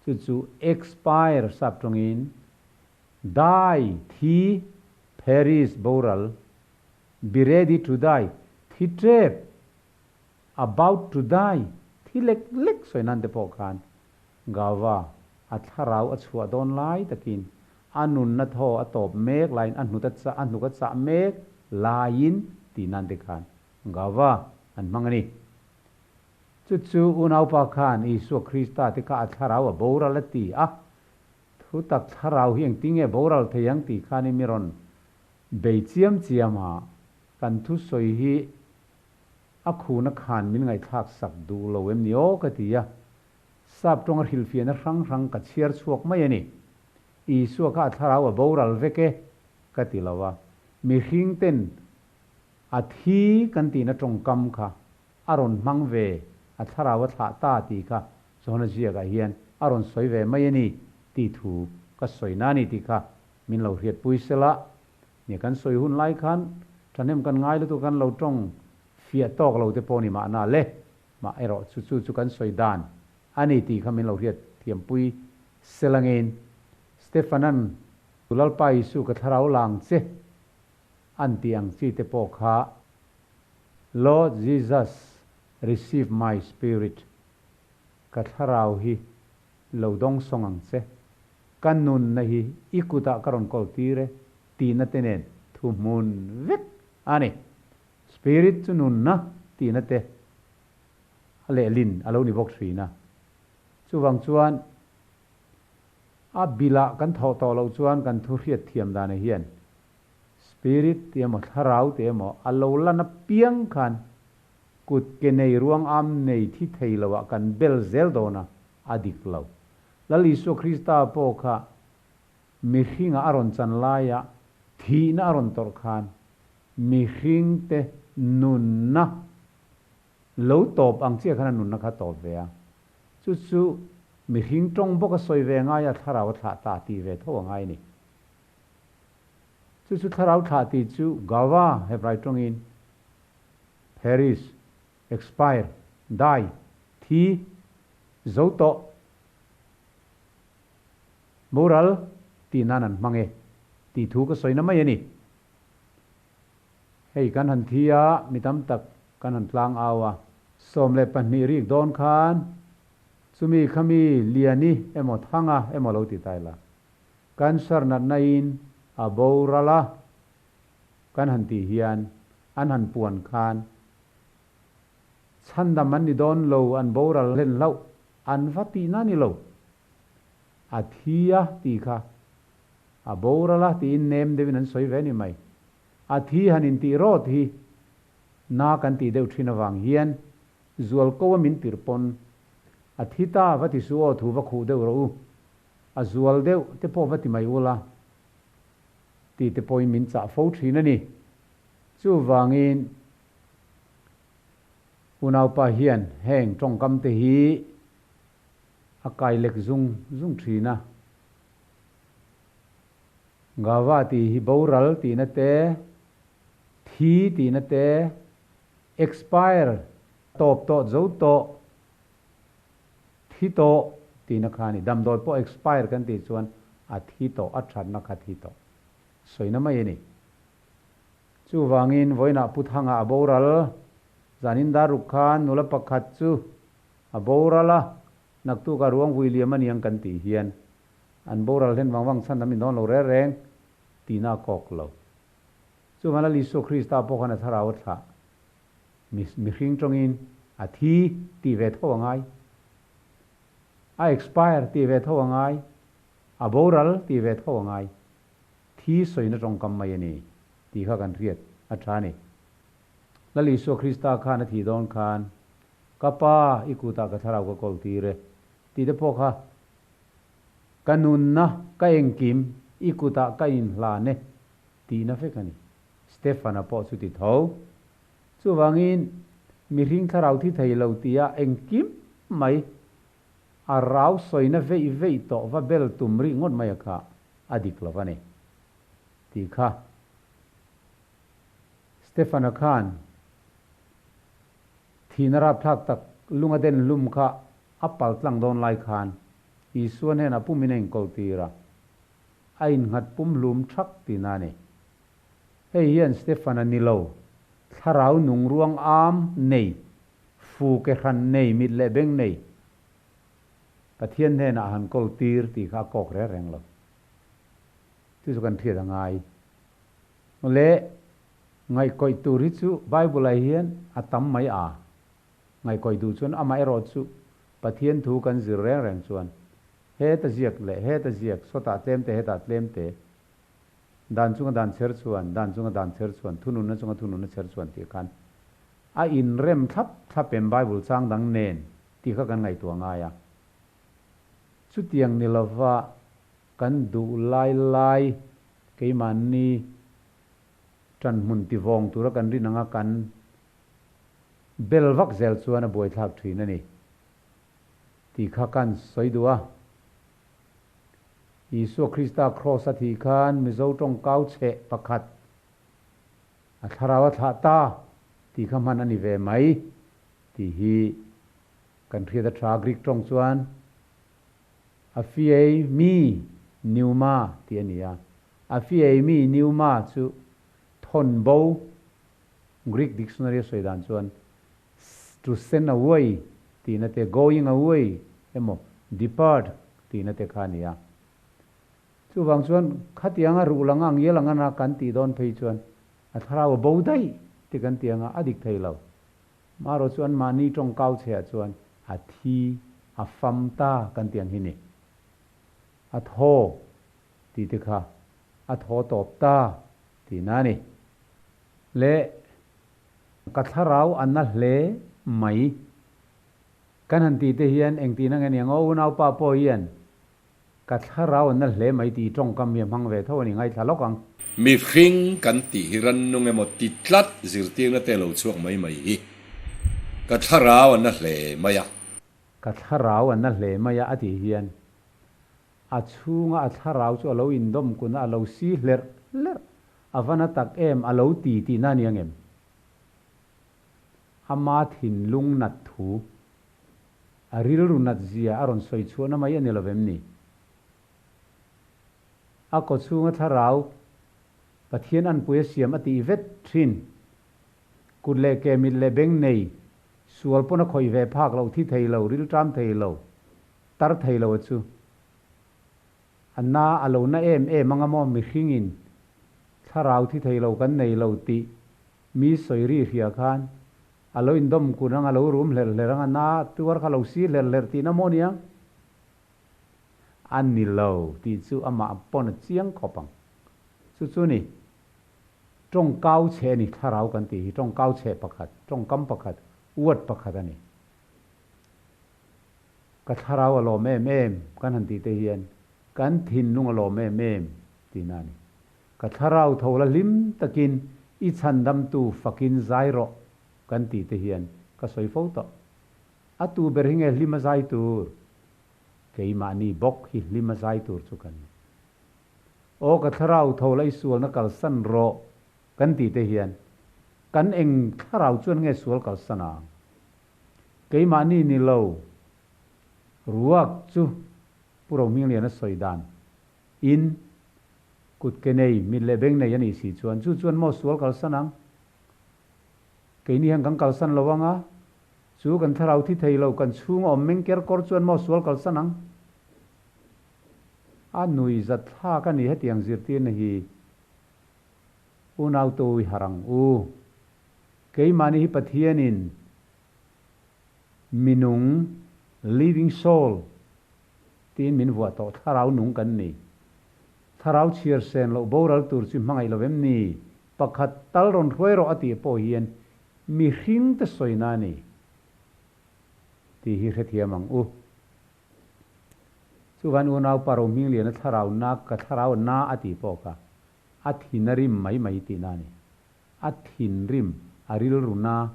chu chu expire sap tawngin die, thi, perish, boral, be ready to die, thi tep, About to die thi lek lek sawi nan te pawh khan Gava a thlarau a chhuah dawn lai takin a nunna thaw a tawp mek laiin a hnut a chah a hnuk a chah mek laiin tih nan te khan Gava an hmang a ni. Chu chu unaupa khan Isua Krista te kha a thlarau a boral a ti a, thu tak thlarau hi engtinge boral thei ang tih khan i mi rawn bei chiam chiam a, kan thusawi hi A khuna khan min ngaihthlak sak duh lo em ni aw ka ti a, sap tawnga hrilhfiahna hrang hrang ka chhiar chhuak mai a ni. Isua kha a thlarau a boral vek e ka ti lo a, mihring ten a thi kan tihna tawngkam kha a rawn hmang ve, a thlarau a thlah ta tih kha Johana ziakah hian a rawn sawi ve mai a ni tih thu ka sawi na a ni tih kha min lo hriatpui sela. Nia kan sawi hun lai khan thahnem kan ngai lutuk kan lo tawng fiah tawk lo te pawh ni mahna le, mah erawh chu chu chu kan sawi dan a ni tih kha min lo hriat thiampui sel angin Stephanan Lalpa Isu ka thlarau lang che an tih ang chi te pawh kha Lord Jesus receive my spirit ka thlarau hi lo dawng sawng ang che. Ka nunna hi i kutah ka rawn kawl tir e tihna te nen thu hmun vek a ni. Spirit chu nunna tihna te a lehlin a lo ni bawk thin a. Chuvang chuan a bilah kan thawh tawh loh chuan kan thu hriat thiam dana hian Spirit tih emaw thlarau tih emaw a lo lan apiang khan kut ke nei ruang am nei thi thei loah kan bel zel dawn a, a dik lo. Lal Isua Krista pawh kha mihringa a rawn chan laia thihna a rawn tawrh khan mihringte nunna lo tawp ang chiah khan a nunna kha a tawp ve a. Chu chu mihring tawng bawk a sawi ve ngai a, thlarau a thlah ta tih ve tho a ngai a ni. Chu chu thlarau thlah tih chu Gava Hebrai tawngin perish, expire, die. thi zo tawh boral tih nan an hmang e tih thu ka sawina mai a ni. Hei kan han thi a, mi tam tak kan han tlang au a. 12 rik dawn khan chumi khami Liani emaw Thanga emaw lo ti ta ila, cancer natna in a boral a kan han tih hian an han puan khan chhandam an ni dawn lo, an boral hlen hlauh an va tihna ni lo. A thi a tih kha a boral a tiin nem deuhin an sawi ve a ni mai. A thi han intih rawt hi na kan tih deuh thin avang hian zual ko a min tirh pawn a thi ta va ti suh aw thu va khuh deuh rawh u, a zual deuh te pawh va ti mai ula tih te pawhin min chah fo thin a ni. Chuvangin unaupa hian heng tawngkam te hi a kai lek zung zung thin a. Gava tih hi boral tihna te, thi tihna te, expire, tawp tawh, zo tawh, thi tawh tihna kha a ni. Damdawi pawh expire kan tih chuan a thi tawh, a thatna kha thi tawh sawina mai a ni. Chuvangin vawiinah Pu Thanga a boral, zanin dar ruk khan nula pakhat chu a boral a, naktuk a ruang vui liam a niang kan tih hian An boral hlen vang vang chhan an indawn lo reng reng tihna a kawk lo. Chuvan Lal Isua Krista pawh khan a thlarau a thlah. Mi mihring tawngin a thi tih ve tho a ngai. A expire tih ve tho a ngai. A boral tih ve tho a ngai. Thi sawina tawngkam mai a ni tih kha kan hriat a tha a ni. Lal Isua Krista khan a thih dawn khan, Ka Pa, i kutah ka thlarau ka kawl tir e tih te pawh kha Ka nunna ka engkim i kutah ka inhlan e tihna vek a ni. Stefan-a pawh chu ti tho. Chuvangin, mihring thlarau thi thei lo tia engkim mai a rau sawina veih veih tawh va bel tum rih ngawt mai a kha a dik lo va ni tih kha Stefan-a khan thihna rapthlak tak lunga den hlum kha A pal tlang dawn lai khan Isua hnenah pumin a inkawl tir a, a innghat pumhlum thak tihna a ni. Hei hian Stefan-a ni lo, thlarau nung ruang am nei, fu ke hran nei, mit leh beng nei, Pathian hnenah a han kawl tir tih kha a kawk reng reng lo. Chu chu kan hriat a ngai. Le ngaihkawih tur hi chu Bible-ah hian a tam mai a. Ngaihkawih duh chuan amaherawh chu Pathian thu kan zir reng reng chuan heta ziak leh heta ziak, sawtah tlem te hetah tlem te, dan chunga dan chher chuan, dan chunga dan chher chuan, thununna chunga thununna chher chuan tih khan a inrem thlap thlap em Bible chang dang nen tih kha kan ngaihtuah ngai a. Chutiang ni lova kan duh lai lai keimahni ṭanhmun tivawng tura kan rin anga kan Bel vak zel chuan a buaithlak thin a ni tih kha kan sawi duh a. Isua Krista kraws a thih khan Mizo tawng kau chheh pakhat a thlarau a thlah ta tih kha hman a ni ve mai tih hi kan hriat a tha. Greek tawng chuan Aphiei mi pneuma tih a ni a. Aphiei mi pneuma chu thawn bo Greek dictionary a sawi dan chuan to send away tihna te, going away emaw depart tihna te kha a ni a. Chuvang chuan khatianga ruh lang ang ial ang ana kan tih dawn phei chuan a thlarau a bo daih ti kan ti anga a dik thei lo. Marawh chu anmahni tawngkau chheah chuan a thi, a fam ta kan ti ang hi ni. A thaw tih te kha a thaw tawp ta tihna a ni. Le ka thlarau a na hle mai. Kan han tih te hian engtihna nge niang aw unaupa pawh hian ka thlarau a na hle mai tih tawngkam hi a hmang ve tho a ni ngaithla lawk ang. Mihring kan tih hi rannung emaw ti tlat zirtirna te lo chhuak mai mai hi ka thlarau a na hle mai a. Ka thlarau a na hle mai a a tih hian a chhunga a thlarau chu a lo indawm kun a, a lo si hlerh hlerh A va na tak em, a lo ti tihna a ni ang em? Ama thinlung nat thu. A rilru nat zia a rawn sawi chhuahna mai a ni lo vem ni? A kawchhunga thlarau Pathian anpui a siam a tih vet thin. Kut leh ke mit leh beng nei, sual pawn a khawih ve phak loh thi thei lo, rilṭam thei lo, tar thei lo a chu. A na a lo na em em anga maw mihringin thlarau thi thei lo kan nei lo tih mi sawi ri hria khan a lo indawm kun anga lo rum hlerh hlerh anga na tuar kha lo si hlerh hlerh tihna maw nia? A ni lo tih chu amah pawn a chiang khawp ang. Chu chu ni, tawngkau chhe a ni, thlarau kan tih hi tawngkau chhe pakhat, tawngkam pakhat, word pakhat a ni. Ka thlarau a lawm em em kan han tih te hian kan thinlung a lawm em em tihna a ni. Ka thlarau tho la hlim takin i chhandamtu fakin zai rawh kan tih te hian ka sawi fo tawh. A tu ber hi nge hlim a zai tur? Keimahni bawk hi hlim a zai tur chu kan ni. Aw ka thlarau tho la i sualna kalsan rawh kan tih te hian kan eng thlarau chuan nge sual kalsan ang? Keimahni ni lo ruak chu Pu Rohmingliana sawi dan in kut ke nei, mit leh beng nei a nih si chuan chu chuan maw sual kalsan ang? Keini hian kan kalsan lo anga chu kan thlarau thi thei lo kan chhung a awm meng ker kawr chuan maw sual kalsan ang? A nui zat thlak a ni hetiang zirtirna hi unau tui harh ang u. Keimahni hi Pathianin minung, living soul, tiin min vuah tawh, thlarau nung kan ni. Thlarau chhiar sen loh boral tur chu hmangaih lo em ni? Pakhat tal rawn hruai rawh a tih pawh hian mihring te sawina a ni tih hi hrethiam ang u. Chuvan unau pa Rohmingliana thlarau na ka thlarau na a tih pawh kha a thin a rim mai mai tihna a ni. A thinrim, a rilru na,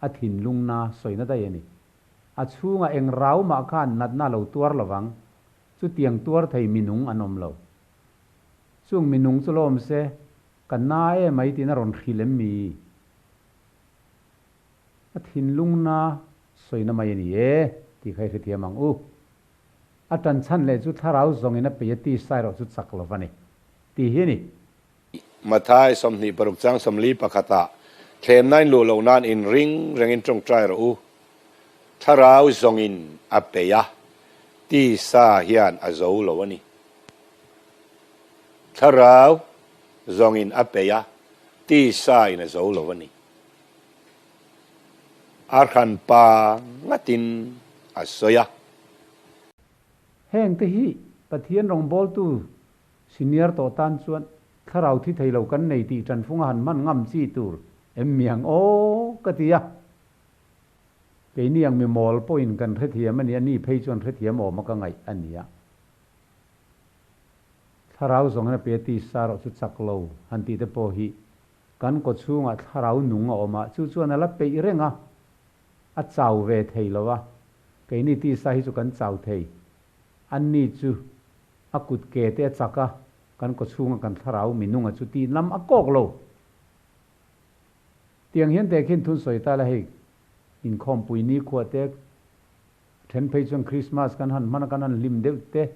a thinlung na sawina daih a ni. A chhungah eng rau mah khan natna a lo tuar lovang, chutiang tuar thei minung an awm lo. Chung minung chu lawm se, ka na e mai tiin a rawn hrilh em mi? A thinlung na sawina mai a ni e tih kha i hrethiam ang u. A tanchhan leh chu thlarau zawngin a pei a tisa erawh chu chak lo va ni tih hi a ni. Mathai 26 chang 41 ah thlemna in luh loh nan in ring rengin tawngtai rawh u. Thlarau zawngin a peih a, tisa hian a zo lo a ni. Thlarau zawngin a peih a, tisa in a zo lo a ni. A hranpa ngatin a sawi a. Heng te hi Pathian rawngbawltu Senior tawh tan chuan thlarau thi thei lo kan nei tih ṭanfung a han hman ngam chi tur em miang aw ka ti a. Keini ang mi mawl pawhin kan hrethiam a nia, ni phei chuan hrethiam awm a ka ngaih a nia. Thlarau zawng hian a pe a tisa erawh chu chak lo han tih te pawh hi kan kawchhungah thlarau nung a awm a, chu chuan a la peih reng a, a chau ve thei lo a, keini tisa hi chu kan chau thei, anni chu A kut ke te a chak a, kan kawchhunga kan thlarau minunga chu tih lam a kawk lo. Tiang hian teh khin thun sawi ta la hei, inkhawmpui nikhua te, then phei chuan Christmas kan han hman a kan han hlim deuh te,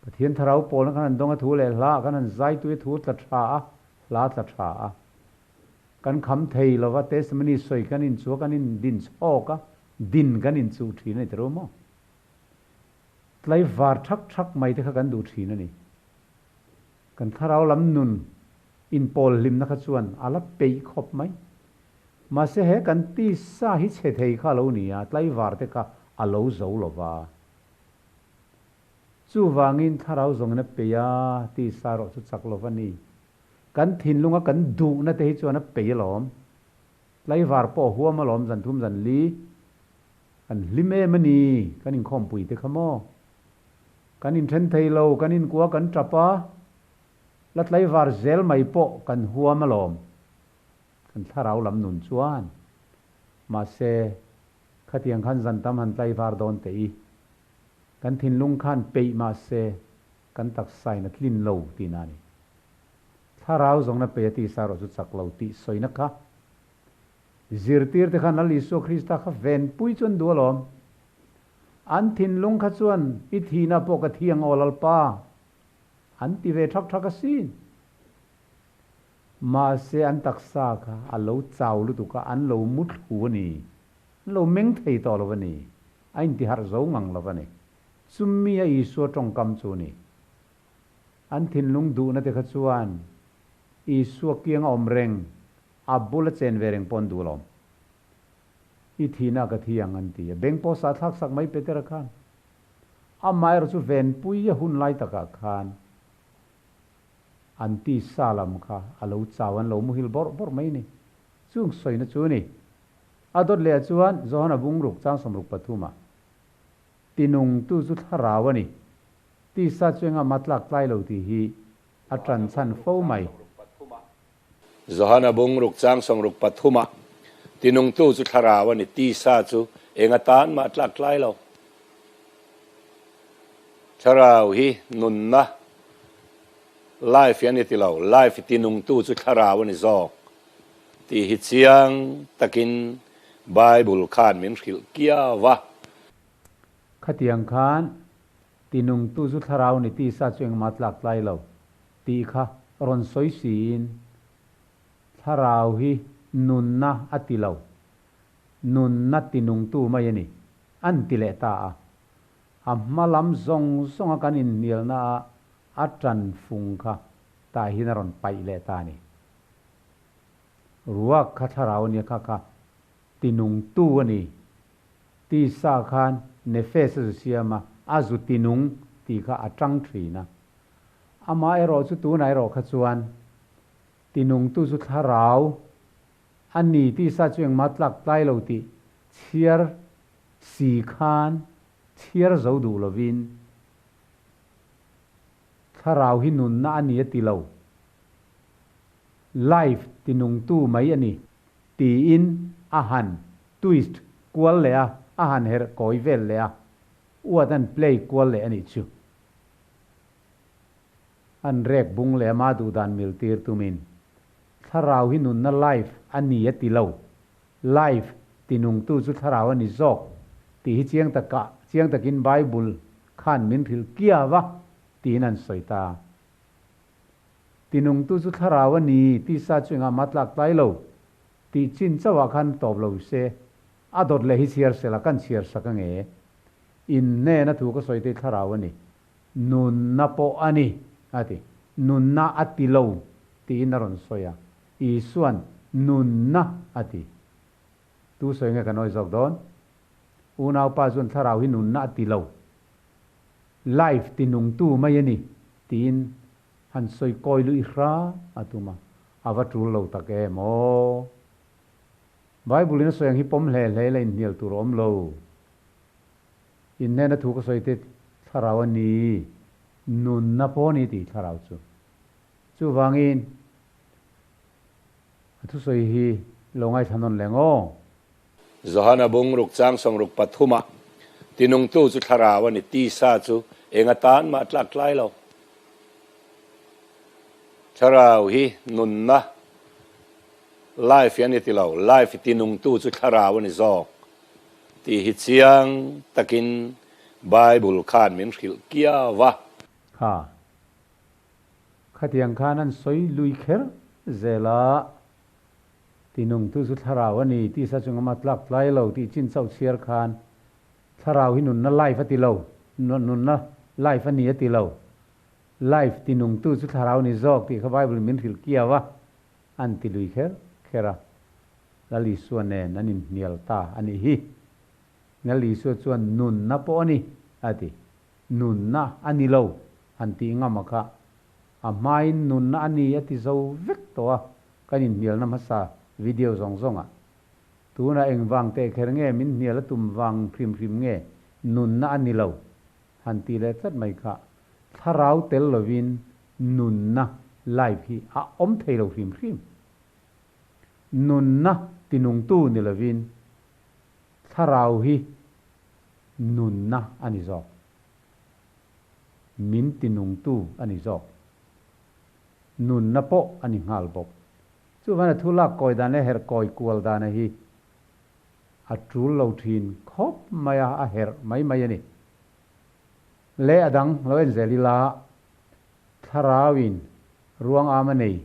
Pathian thlarau pawlna kan han dawng a thu leh hla ah kan han zai tui a thu tla tha a, hla tla tha a. Kan kham thei lova testimony sawi kan inchu a kan in din chhawk a, din kan inchuh thin a ni tiro maw? Tlaivar thak thak mai te kha kan duh thin a ni. Kan thlarau lam nun inpawl hlimna kha chuan a la peih khawp mai. Mahse he kan tisa hi chhe thei kha a lo ni a, tlaivar te kha a lo zo lo va. Chuvangin thlarau zawngin a peih a, tisa erawh chu chak lo va ni. Kan thinlunga kan duhna te hi chuan a peih alawm. Tlaivar pawh a huam alawm zan thum zan li. Kan hlim em a ni, kan inkhawmpui te kha maw? Kan inthen thei lo, kan inkua kan tap a, la tlaivar zel mai pawh kan huam alawm. Kan thlarau lam nun chuan. Mahse, khatiang khan zan tam han tlaivar dawn teh i. Kan thinlung khan peih mahse, kan taksain a tlin lo tihna a ni. Thlarau zawngna peih a tisa erawh chu chak lo tih sawina kha Zirtirte khan Lal Isua Krista kha venpui chu an duh alawm. An thinlung kha chuan i thihna pawh ka thi ang aw Lalpa an ti ve thak thak asin. Mahse an taksa kha a lo chau lutuk a, an lo mu thlu a ni. An lo meng thei tawh lo a ni. A intiharh zo ngang lo a ni. Chumi a Isua tawngkam chu a ni. An thinlung duhna te kha chuan Isua kiang a awm reng, a bula chen ve reng pawh an duh alawm. I thihna ka thi ang an ti a, beng pawh sah thlak sak mai Petera khan. Amaherawh chu venpui a hun lai takah khan an tisa lam kha a lo chau, an lo muhil bawrh bawrh mai a ni. Chung sawina chu a ni. A dawt lehah chuan Johana bungruk chang 63 ah tinungtu chu thlarau a ni, tisa chu engah mah tlak tlai lo tih hi a tan chhan fo mai. Johana bungruk chang 63 ah tinungtu chu thlarau a ni, tisa chu eng atan mah tlak tlai lo. Thlarau hi nunna, life, hi a ni ti lo, life tinungtu chu thlarau a ni zawk tih hi chiang takin Bible khan min hrilh kiau a. Khatiang khan tinungtu chu thlarau a ni, tisa chu engmah tlak tlai lo. Tih kha rawn sawi siin, Thlarau hi nunna a ti lo, nunna tinungtu mai a ni, an ti leh ta a. A hma lam zawng zawnga kan inhnialna a a tan fung kha tah hian a rawn paih leh ta a ni. Ruak kha thlarau a nia kha kha tinungtu a ni. Tisa khan nefes a zu siam a, a zu tinung tih kha a tang thin a. Amah erawh chu tunah erawh kha chuan tinungtu chu thlarau a ni tisa chu engmah tlak tlai lo tih chhiar si khan chhiar zo duh lovin thlarau hi nunna a ni a ti lo, life tinungtu mai a ni tiin a han twist kual leh a, a han herh kawi vel leh a, uat an play kual leh a nih chu. An rek bung leh ama duhdan mil tir tumin, Thlarau hi nunna life a ni a ti lo. Life ti nungtu chu thlarau a ni zawk tih hi chiang takah chiang takin Bible khan min hrilh kiau a tiin an sawi ta. Ti nungtu chu thlarau a ni tisa chu engah mah tlak tlai lo tih chin chauhah khan tawp lo se a dawt leh hi chhiar sela kan chhiar sak ange. In hnena thu ka sawi te thlarau a ni. Nunna pawh a ni, a ti. Nunna a ti lo tiin a rawn sawi a. Isua'n nunna a ti. Tu sawi nge ka nawi zawk dawn? Unaupa chuan thlarau hi nunna a ti lo. Life ti nungtu mai a ni tiin han sawi kawi luih hra a tum a. A va tul lo tak em aw! Bible-in a sawi ang hi pawm hle hle ila inhnial tur a awm lo. Innena thu ka sawi te thlarau a ni, nunna pawh a ni tih thlarau chu. Chuvangin a thusawi hi lo ngaithla nawn leng aw. Johana bungruk chang 63 ah tinungtu chu thlarau a ni, tisa chu eng atan mah tlak tlai lo. Thlarau hi nunna, life, hi a ni ti lo, life tinungtu chu thlarau a ni zawk. Tih hi chiang takin Bible khan min hrilh kiau a. Kha. Khatiang khan an sawi lui kher zel a, tinungtu chu thlarau a ni tisa chunga ma tlak tlai lo tih chin chauh chhiar khan thlarau hi nunna life a ti lo, nunna life a ni a ti lo, life tinungtu chu thlarau ni zawk tih kha Bible in min hrilh kiau a, an ti lui kher kher a. Lal Isua nen an inhnial ta a nih hi. Lal Isua chuan nunna pawh a ni, a ti. Nunna a ni lo, han tih ngam a kha. A hmain nunna a ni a ti zo vek tawh a, kan inhnialna hmasa video zawng zawngah. Tunah eng vang teh kher nge min hnial a tum vang hrim hrim nge nunna a ni lo, han tih leh tlat mai kha. Thlarau tel lovin nunna, life, hi a awm thei lo hrim hrim. Nunna tinungtu ni lovin thlarau hi nunna a ni zawk. Min tinungtu a ni zawk. Nunna pawh a ni nghal bawk. Chuvana thu lak kawi dan leh herh kawi kual dana hi A tul lo thin khawp mai a, a herh mai mai a ni. Le a dang lo en zel ila, Thlarauin ruang am a nei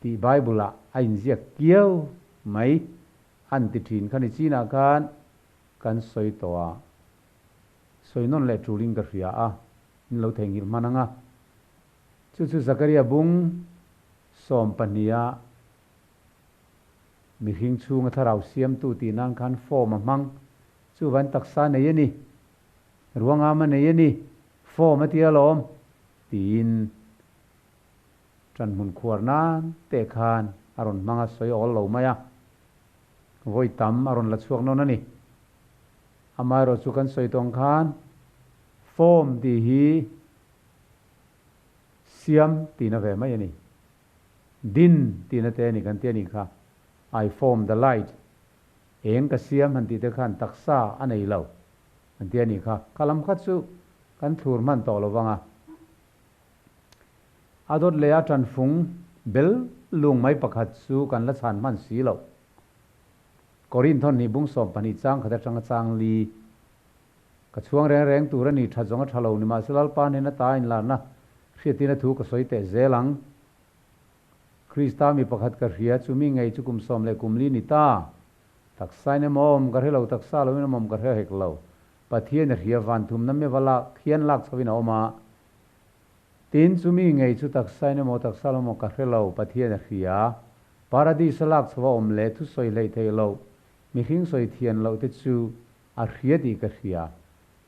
tih Bible-ah a inziak kiau mai an ti thin kha ni chinah khan kan sawi tawh a, sawi nawn leh tulin ka hria a, in lo theihnghilh hman ang a. Chu chu Zakaria bung sawmpahniha Mihring chhunga thlarau siamtu tih nan khan form a hmang. Chuvan taksa nei a ni. Ruangam a nei a ni. Form a ti alawm tiin ṭanhmun khuar nan teh khan a rawn hmang a sawi awl lo mai a. Vawi tam a rawn la chhuak nawn a ni. Amaherawhchu chu kan sawi tawng khan form tih hi siam tihna ve mai a ni. Din tihna te a ni kan ti a nih kha. I form the light. Eng ka siam han tih te khan taksa a nei lo an ti a nih kha. Kha lam kha chu kan thlur hman tawh lo vang a. A dawt leh a tanfung bel lung mai pakhat chu kan la chhan hman si loh. Korin thawn bung 12 chang khat atanga chang li. Ka chhuang reng reng tur a ni, tha zawng a tha lo ni mahse Lalpa hnena ta inlarna hriatina thu ka sawi teh zel ang. Krista mi pakhat ka hria, chu mi ngei chu kum sawm leh kum li ni ta. Taksa in emaw awm ka hre lo, taksa lo in awm awm ka hre hek lo. Pathian a hria, van thumna mi va lak hian lak chho in a awm a. Tin, chu mi ngei chu taksa in emaw taksa lo emaw ka hre lo, Pathian a hria. Paradis a lak chho a awm leh thusawi hleih theih loh, mihring sawi thian loh te chu A hria tih ka hria.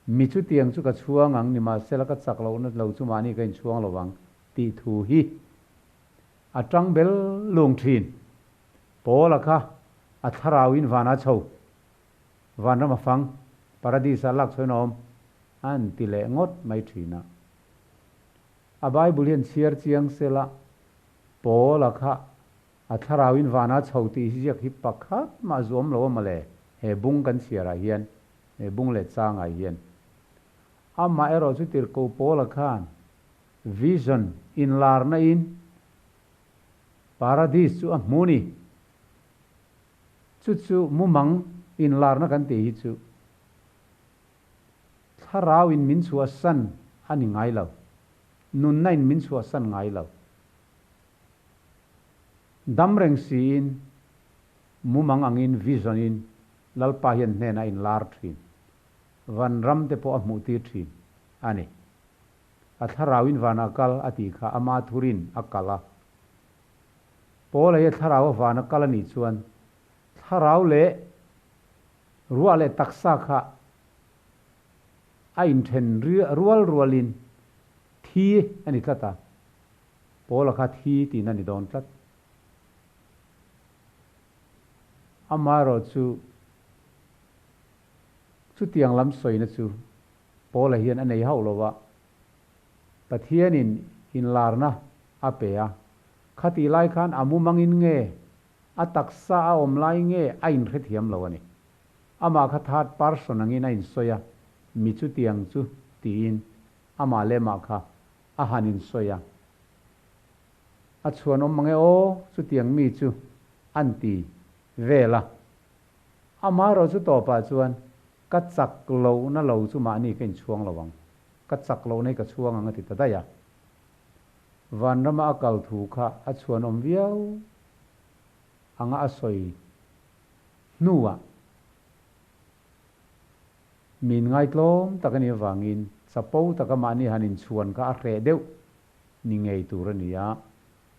Mi chutiang chu ka chhuang ang, nimahsela ka chak lohna lo chu mahni ka inchhuang lo vang tih thu hi a tang bel lung thin. Paula kha a thlarauin vana chho, vanram a fang, paradis-ah lak chhoin a awm an ti leh ngawt mai thin a. A Bible hian chhiar chiang sela Paula kha A thlarauin vana chho tih hi ziak hi pakhat mah zuam lo a mawle, he bung kan chhiarah hian, he bung leh changah hian. Amah erawh chu Tirhkoh Paula khan vision, inlarna in, paradis chu a hmu ni. Chu chu mumang inlarna kan tih hi chu thlarauin min chhuahsan a ni ngai lo, nunna in min chhuahsan ngai lo. Dam reng siin, mumang angin, vision in, Lalpa hian hnenah a inlar thin. Van ram te pawh a hmuh tir thin a ni. A thlarauin vanah kal a tih kha ama thurin a kal a. Paula hi a thlarau a vana kal a nih chuan thlarau leh ruah leh taksa kha a inthen rual rualin thi a ni tlat a. Paula kha thi tihna ni dawn tlat. Amaherawh chu chutiang lam sawina chu Paula hian a nei hauh lo va, Pathianin inlarna a pe a, khatih lai khan a mumangin nge, a taksa a awm lai nge a inhrethiam lo a ni. Amah kha third person angin a insawi a, mi chutiang chu tiin amah leh mah kha a han insawi a, a chhuan awm mange aw, chutiang mi chu an ti vel a. Amaherawh chu tawpah chuan ka chak lohna lo chu mahni ka inchhuang lo ang, ka chak lohna hi ka chhuang ang a ti ta daih a. Vanrama a kal thu kha a chhuan awm viau anga a sawi hnuah Min ngaitlawm tak a nih avangin chapo taka mahni han inchhuan kha a hreh deuh ni ngei tur a ni a,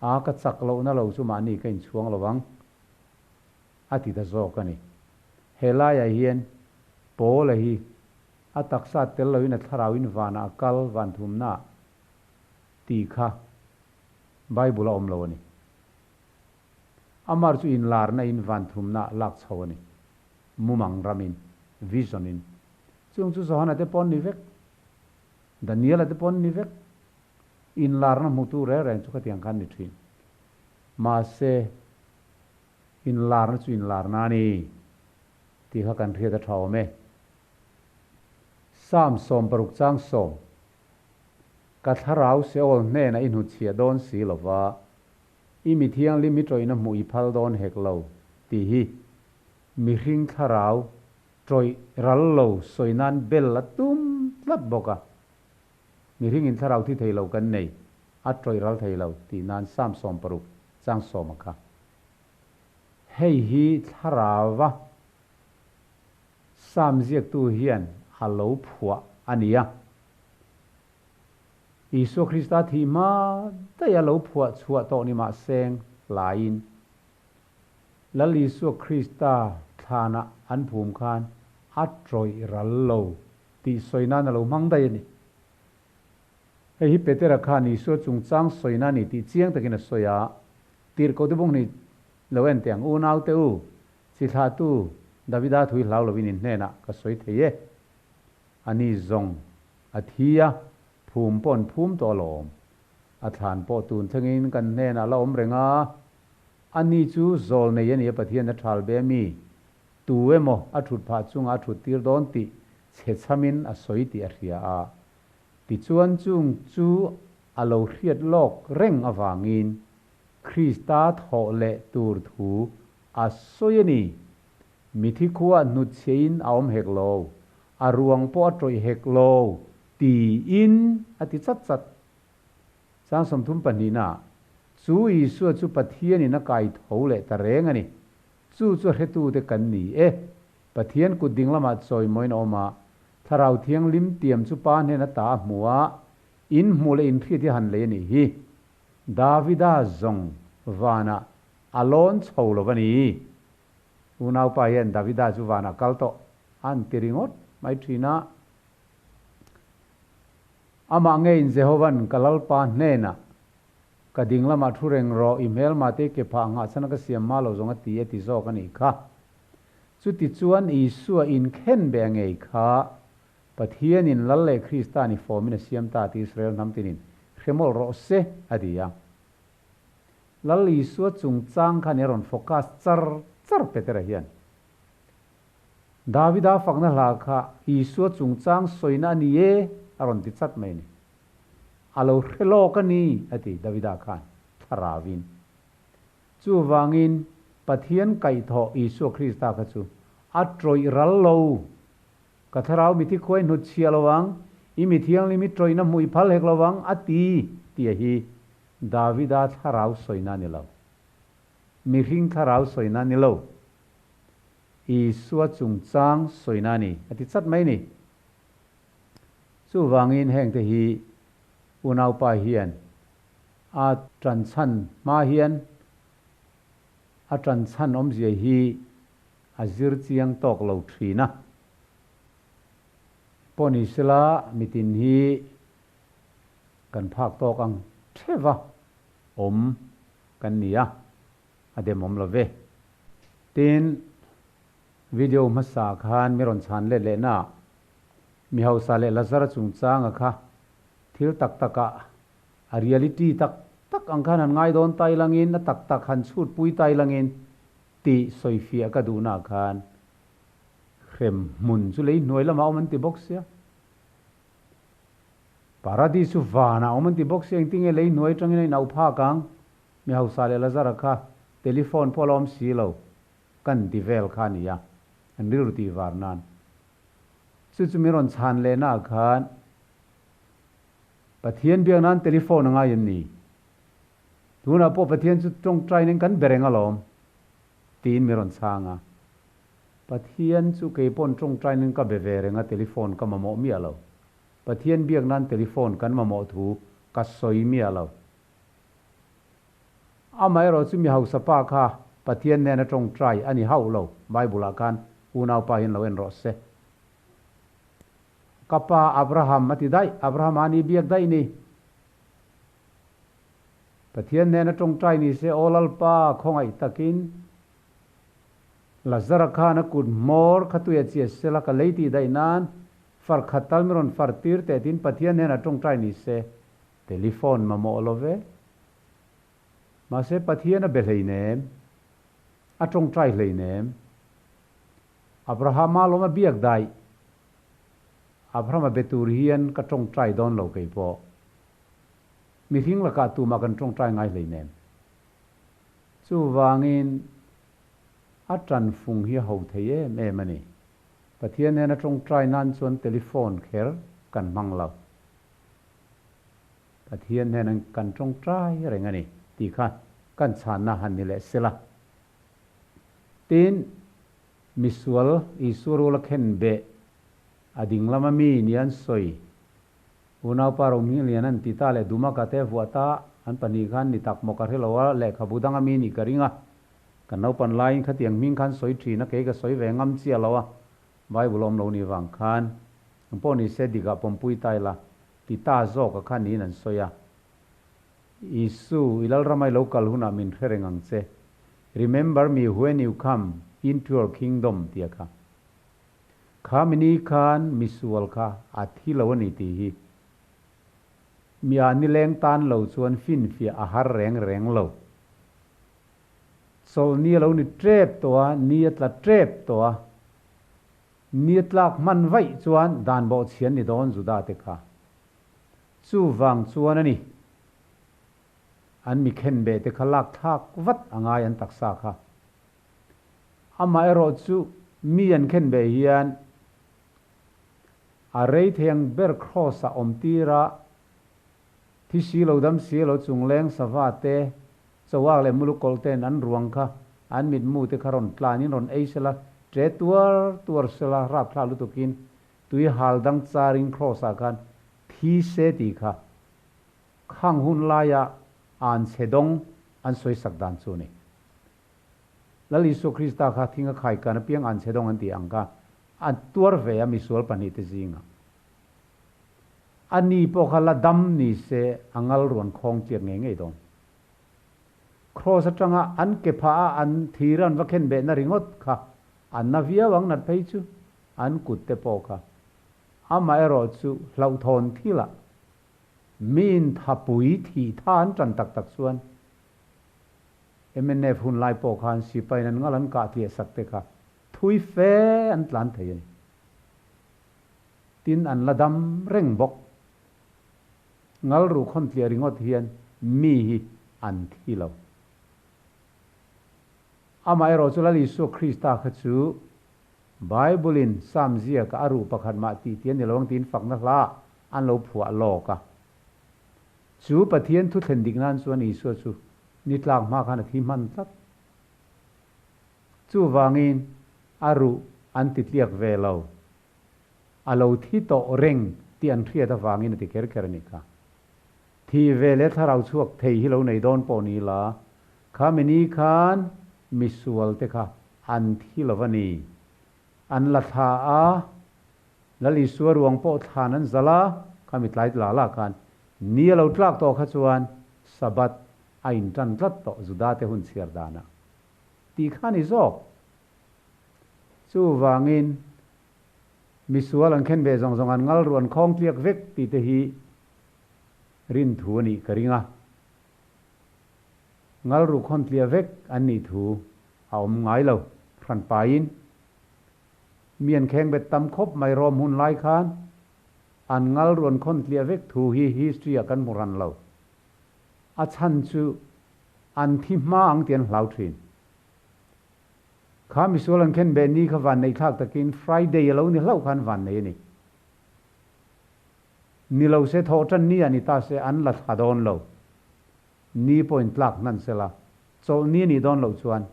a ka chak lohna lo chu mahni ka inchhuang lo ang a ti ta zawk a ni. He laiah hian Paula hi a taksa tel loin a thlarauin vanah a kal van thumnaah tih kha Bible a awm lo a ni. Amar chu inlarna in van thumnaah lak chho a ni. Mumang ramin, vision in. Chung chu Johana te pawn ni vek, Daniela te pawn ni vek, inlarna hmutu reng reng chu khatiang khan ni thin. Mahse, inlarna chu inlarna a ni tih kha kan hriat a tha awm e. Psalm 60 chang 10, Ka thlarau Seol hnenah i hnutchhiah dawn si lova, i mi thianghlim i tawihna hmuh i phal dawn hek lo tih hi. Mihring thlarau Ṭawih ral lo sawi nan bel a tum tlat bawk a. Mihringin thlarau thi thei lo kan nei, a ṭawih ral thei lo tih nan Psalm 60 chang sawma kha. Hei hi thlarauva Psalm ziaktu hian a lo phuah a ni a. Isua Krista thih hma daih a lo phuah chhuah tawh ni mah seng laiin Lal Isua Krista thlanah an phum khan a ṭawih ral lo tih sawi nan a lo hmang daih a ni. Hei hi Petera khan Isua chungchang sawina a ni tih chiang takin a sawi a, Tirhkohte bunghnih lo en teh ang, Unaute u, chi thlahtu Davida thui hlau lovin in hnenah ka sawi thei e. A ni zawng a thi a, phum pawh an phum tawh alawm. A thlan pawh tun thlengin kan hnenah la awm reng a, a ni chu zawl nei a ni a Pathian a thal be mi, tu emaw a thut phah chungah a thut tir dawn tih chhe chhamin a sawi tih a hria a. Tichuan chung chu a lo hriat lawk reng avangin Krista thawh leh tur thu a sawi a ni. Mithi khuah hnutchhiahin a awm hek lo, a ruang pawh a tawih hek lo tiin a ti chat chat. Chang 32 na, Chu Isua chu Pathianin a kai tho leh ta reng a ni. Chu chu a hretute kan ni e. Pathian kut ding lamah chawimawiin a awm a, Thlarau Thianghlim tiam chu Pa hnen ata a hmu a, in hmuh leh in hriat hi a han lei a nih hi. Davida zawng vanah a lawn chho lo va ni. Unaupa hian Davida chu vanah kal tawh a an ti ringawt mai thin a. Amah ngeiin Jehova'n ka Lalpa hnenah, Ka ding lamah thu reng rawh, i hmelmate i ke phah nghahchhana ka siam hma lo zawng a ti e ti zawk a nih kha. Chutichuan Isua inkhen be a ngei kha, Pathianin Lal leh Krista ni fawmin a siam ta ti Israel hnam tinin hre mawlh rawh se, a ti a. Lal Isua chungchang khan i rawn focus char char Petera hian. Davida fakna hla kha Isua chungchang sawina a ni e, a rawn ti chat mai a ni. A lo hre lawk a ni, a ti Davida khan thlaravin. Chuvangin Pathian kaihthawh Isua Krista kha chu a tawih ral lo. Ka thlarau mithi khuai hnut chhia lo vang, i mi thianghlim i tawihna hmuh i phal hek lo vang, a ti, tih a hi Davida thlarau sawina a ni lo. Mihring thlarau sawina a ni lo. Isua chungchang sawina a ni, a ti chat mai a ni. Chuvangin hengte hi unaupa hian a tanchhan hma hian a tanchhan awmzia hi a zir chiang tawk lo thin a. Pawh ni sela mitin hi kan phak tawk ang theuh a awm kan ni a. A demawm lo ve. Tin, video hmasa khan mi rawn chhan let lehna ah mi hausa leh Lazara chungchanga kha thil tak tak ah a reality tak tak ang khan han ngai dawn tai langin a tak tak han chhut pui tai langin tih sawifiah ka duhna ah khan hrem hmun chu lei hnuai lamah awm an ti bawk sia. Paradis chu vanah awm an ti bawk sia engtinge lei hnuai atangin a inauh phak ang? Mi hausa leh Lazara kha telephone pawh la awm si lo kan ti vel kha a ni a, an rilru tih var nan. Chu chu min rawn chhan lehna ah khan Pathian biak nan telephone a ngai em ni? Tunah pawh Pathian chu tawngtai nen kan be reng alawm tiin min rawn chhang a. Pathian chu kei pawn tawngtai nen ka be ve reng a, telephone ka mamawh miah lo. Pathian biak nan telephone kan mamawh thu ka sawi miah lo. Amaherawh chu mi hausa pa kha Pathian nena tawngtai a ni hauh lo, Bible ah khan unau pa hian lo en rawh se. Ka pa Abraham a ti daih, Abraham a ni biak daih ni. Pathian nena tawngtai ni se, Aw Lalpa, khawngaih takin Lazara khan a kut hmawr kha tuia chiah sela ka lei tih daih nan far khat tal mi rawn far tir teh tiin Pathian nena tawngtai ni se. Telephone mamawh lo ve. Mahse Pathian a be hleinem, a tawngtai hleinem. Abrahama lawm a biak daih. Abrahama be tur hian ka tawngtai dawn lo kei pawh. Mihring lakah tumah kan tawngtai ngai hleinem. Chuvangin a tanfung hi a ho thei em em a ni. Pathian hnena tawngtai nan chuan telephone kher kan hmang lo. Pathian hnena kan tawngtai reng a ni tih kha kan chhanna han ni leh sela. Tin, misual Isua rula khen beh a ding lama mi ni an sawi. Unaupa Rohminglian an ti ta leh Dumaka te vuah ta an pahnih khan ni tak maw ka hre lo a, lehkhabu danga mi nih ka ring a. Kan naupan laiin khatiang hming khan sawi thin a, kei ka sawi ve ngam chiah lo a, Bible awm lo ni vang khan ang pawh ni se dikah pawmpui ta ila ti ta zawk a kha niin an sawi a. Isu, i Lalrama i lo kal hunah min hre reng ang che. Remember me when you come into your kingdom tia kha. Kha mini khan misual kha a thi lo a ni tih hi mi a nileng tan lo chuan finfiah a har reng reng lo. Chawlh ni a lo ni tep tawh a, ni a tla tep tawh a. Ni a tlak hman vaih chuan dan bawhchhian ni dawn Juda te kha. Chuvang chuan a ni. An mi khenbeh te kha lak thlak vat a ngai an taksa kha. Amaherawhchu mi an khenbeh hian a rei thei ang ber Kraws ah awm tir a, thi si lo dam si lo chungleng sava te, chawak leh mulukawlh ten an ruang kha an mitmu te kha rawn tlanin rawn ei sela, ṭe tuar tuar sela rapthlak lutukin tui hal dang charin Kraws ah khan thi se tih kha khang hun laia an chhe dawng an sawisak dan chu a ni. Lal Isua Krista kha thing a khai kan apiang an chhe dawng an tih ang kha a tuar ve a misual pahnihte zingah. A ni pawh kha la dam ni se a ngal ruan khawng chiat ngei ngei dawn. Kraws atanga an ke phah a an thir an va khen behna ringawt kha an na viau ang nat phei chu an kut te pawh kha amaherawh chu hlauhthawn thilah miin thapui thih tha an tan tak tak chuan Mnf hun lai pawh khan sipai in an ngal an kah tliah sak te kha thui fe an tlan thei a ni. Tin an la dam reng bawk. Ngal ruh khawn tliah ringawt hian mi hi an thi lo. Amaherawh chu Lal Isua Krista kha chu Bible in Psalm ziaka a ruh pakhat mah tih tih a ni lo ang tiin fakna hla an lo phuah lawk a. Chu Pathian thu thlen dik nan chuan Isua chu ni tlak hma khan a thi hman tlat. Chuvangin a ruh an ti tliak ve lo. A lo thi tawh reng tih an hriat avangin a ti kher kher a nih kha. Thi ve leh thlarau chhuak thei hi lo nei dawn pawh ni la, kha mi ni khan misual te kha an thi lo va ni. An la thla a, Lal Isua ruang pawh thlan an zalh a, kha mi tlai la la khan ni a lo tlak tawh kha chuan Sabbath a intan tlat tawh Juda te hun chhiar danah tih kha a ni zawk. Chuvangin misual an khen ve zawng zawng an ngal ruan khawng tliak vek tih te hi rin thu a nih ka ring a. Ngal ruh khawn tliah vek an nih thu a awm ngai lo hran pain. Mi an kheng bet tam khawp mai rawm hun lai khan an ngal ruan khawn tliah vek thu hi history ah kan hmu ran lo. A chhan chu an thi hma ang tih an hlau thin. Kha misual an khen beh ni kha van neih thlak takin Friday a lo ni hlauh khan van nei a ni. Ni lo se thawh tan ni ah ni ta se an la thla dawn lo. Ni pawh in tlak hnan sela, chawlh ni a nih dawn loh chuan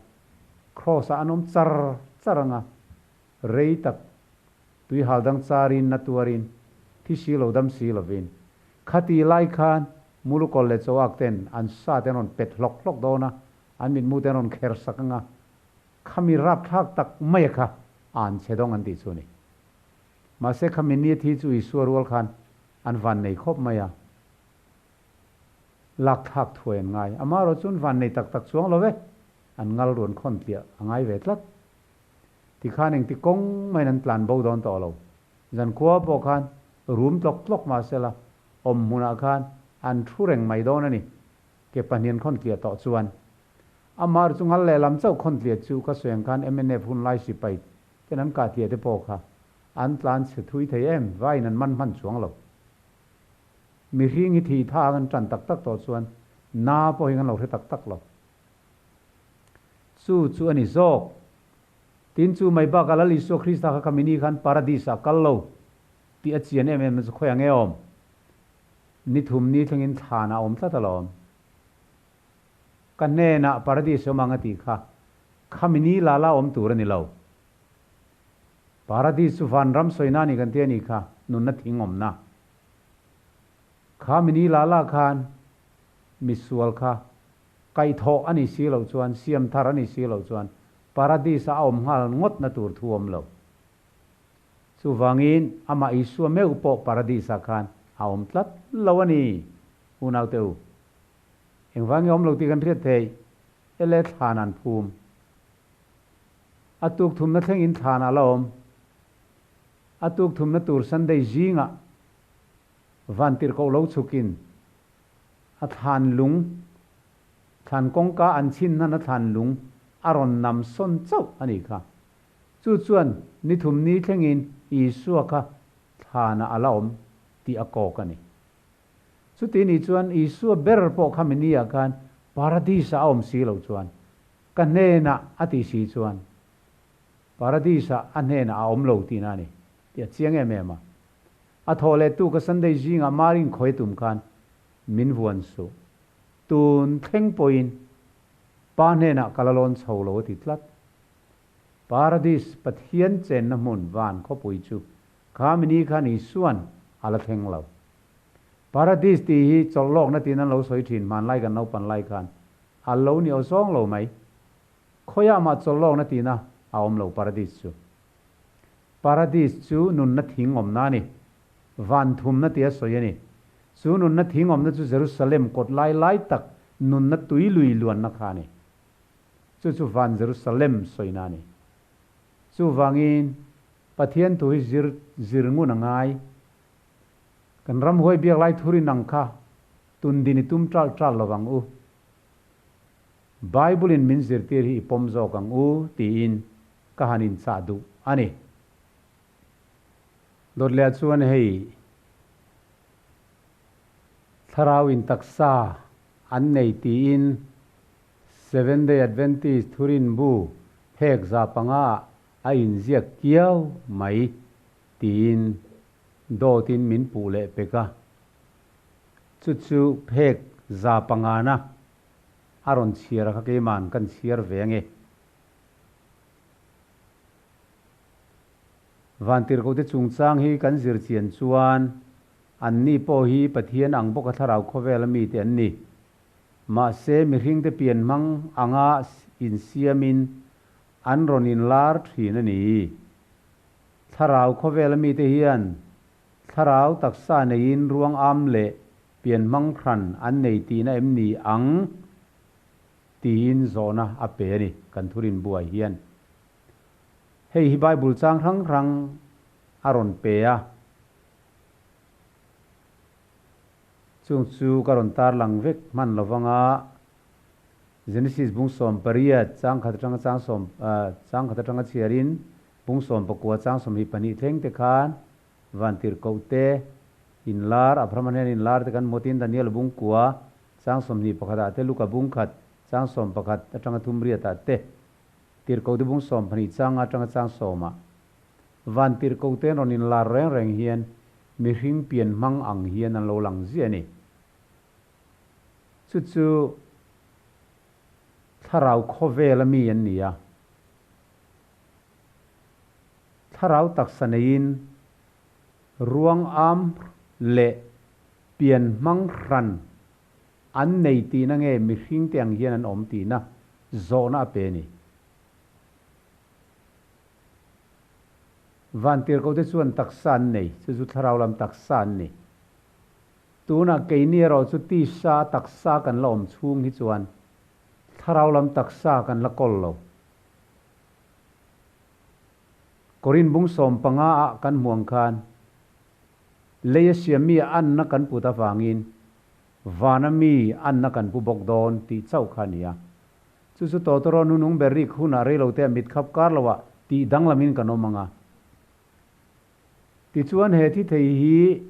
Kraws ah an awm char char ang a, rei tak tui hal dang charin na tuarin thi si lo dam si lovin khati lai khan Mulukawl leh Chawak ten an sa te an rawn pet hlawk hlawk dawn a, an mitmu te an rawn kher sak ang a, khami rapthlak tak mai a kha an chhe dawng an tih chu a ni. Mahse khami ni a thi chu Isua rual khan an van nei khawp mai a. Lak thlak thuai an ngai. Amaherawh chuan van nei tak tak chuang lo e, an ngal ruan khawn tliah a ngai ve tlat. Tikhan engti kawng maiin an tlan bo dawn tawh lo. Zankhua pawh khan rum tlawk tlawk mah sela, awm hmunah khan an thu reng mai dawn a ni. Ke pahnian khawn tliah tawh chuan. Amaherawh chu ngal lehlam chauh khawn tliah chu ka sawi ang khan mnf hun lai sipai ten an kah tliah te pawh kha an tlan chhe thui thei em, vaiin an man hman chuang lo. Mihring hi thih tha an tan tak tak tawh chuan na pawh hi kan lo hre tak tak lo. Chu chu a ni zawk. Tin, chu mai bakah Lal Isua Krista kha khami ni khan Paradis ah kal lo tih a chian em em na chu khawi ang e awm? Ni thum ni thlengin thlan ah awm tlat alawm. Ka hnenah Paradis awm ang a tih kha khami ni la la awm tur a ni lo. Paradis chu vanram sawina a ni kan ti a nih kha, nunna thing awmna. Khami ni la la khan misual kha kaihthawh a nih si loh chuan, siam thar a nih si loh chuan Paradis-a a awm nghal ngawtna tur thu awm lo. Chuvangin amah Isua meuh pawh Paradis-ah khan a awm tlat lo a ni, unaute u. Engvange awm lo tih kan hriat theih? Ele thlan an phum. A tuk thumna thlengin thlan a la awm. A tuk thumna tur Sunday zingah vantirhkoh lo chhukin a thlan lung, thlan kawngka an chhin hnan a thlan lung a rawn nam sawn chauh a nih kha. Chu chuan ni thum ni thlengin Isua kha thlanah a la awm tih a kawk a ni. Chuti nih chuan Isua ber pawh kha mi niah khan Paradis-ah a awm si loh chuan, ka hnenah a tih si chuan Paradis-ah a hnenah a awm lo tihna a ni tih a chiang em em a. A thawh leh tu ka Sunday zingah Marin khawi tum khan min vuan suh. Tun thleng pawhin Pa hnenah ka la lawn chho lo a ti tlat. Paradis, Pathian chenna hmun van khawpui chu kha mini khan Isuan a la thleng lo. Paradis tih hi chawlh lawkna tiin an lo sawi thin hmanlai kan naupan lai khan a lo ni awzawng lo mai. Khawiah mah chawlh lawkna tina a awm lo Paradis chu. Paradis chu nunna thing awmna a ni. Van thumna tia sawi a ni. Chu nunna thing awmna chu Jerusalem kawt lai lai tak nunna tui lui luanna kha a ni. Chu chu van Jerusalem sawina a ni. Chuvangin Pathian thu hi zir zir ngun a ngai. Kan ramhuai biak lai thurin ang kha tundin i tum ṭalh ṭalh lovang u. Bible-in min zirtir hi i pawm zawk ang u tiin ka han inchah duh a ni. Dawt leh chuan hei thlarau in taksa an nei tiin Seventh Day Adventist thurin bu phek 500 ah a inziak kiau mai tiin dawtin min puh leh pek a. Chu chu phek 500 na a rawn chhiar a kha keima'n kan chhiar ve ange. Vantirhkohte chungchang hi kan zir chian chuan anni pawh hi Pathian ang bawka thlarau khawvela mite an ni. Mahse, mihringte pian hmang anga insiamin an rawn inlar thin a ni. Thlarau khawvela mite hian thlarau taksa neiin ruang am leh pian hmang hran an nei tihna em ni ang? Tiin zawhna a pe a ni kan thurin buai hian. Hei hi Bible chang hrang hrang a rawn pe a. Chung chu ka rawn tarlang vek hman lovanga Genesis bung 18 chang khat atanga chang sawm chang khat atanga chhiarin bung 19 chang 22 thleng te khan Vantirhkoh te inlar, Abraham hnen inlar te kan hmutin Daniel bung kua chang 21 ah te Luka bung khat chang 11 atanga thum riat ah te Tirhkoh te bung 12 chang atanga chang 10 ah Vantirhkoh te an rawn inlar reng reng hian mihring pian hmang ang hian an lo lang ziah a ni. Chu chu thlarau khawvel a mi an ni a. Thlarau taksa neiin ruang am leh pian hmang hran an nei tihna nge mihringte ang hian an awm tihna zawhna a pe a ni. Vantirhkohte chuan taksa an nei, chu chu thlarau lam taksa an ni. Tunah keini erawh chu tisa taksa kan la awm chhung hi chuan thlarau lam taksa kan la kawl lo. Korin bung 15 ah kan hmu ang khan lei a siam mi a anna kan put avangin vana mi anna kan pu bawk dawn tih chauh kha a ni a. Chu chu tawtawraw nunung ber rik hunah reilote a mit khap kar loah tih danglamin kan awm ang a. Tichuan he thi thei hi